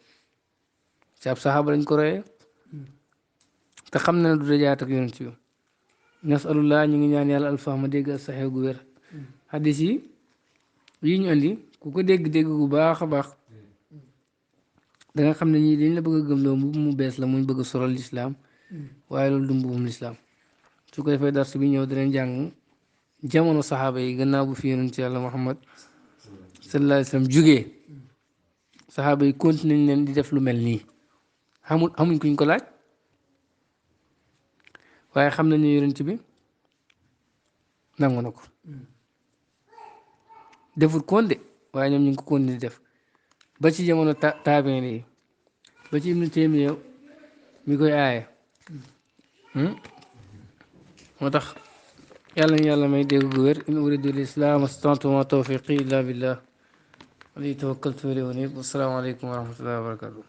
ci ab saxaaba lañ ko reyee te xam na ne du dajaat ak yonent bi nasalullah ñu ngi ñaan yàlla alfahma dégg ak saxee gu wér xadis yi ñu andi ku ko dégg-dégg gu baax a baax da nga xam ne ñii dañ la bëgg a gëmloo mbubb mu bees la muñ bëgg a soral lislaam waaye loolu du mbubbum lislaam su ko defee dars bi ñëw dinañ jàng jamono saxaaba yi gannaaw bu fi yonent yàlla Muhammad sallallahu alayhi wa sallam jugee saxaaba yi continué nañ leen di def lu mel nii xamuñ kuñ ko laaj waaye xam nañ ne yonent bi nangu na ko defut koon de waaye ñoom ñu ngi ko continué di def ba ci jamono taabeen yi ba ci Ibnu Taymiya mi koy aaye moo tax yàlla ñu yàlla may dégg gu wér in uridu l islam astantu ma tawfiqi illa billah alayhi tawakkaltu wa ilayhi unib wassalaamu aleykum wa rahmatullahi wa barakatuh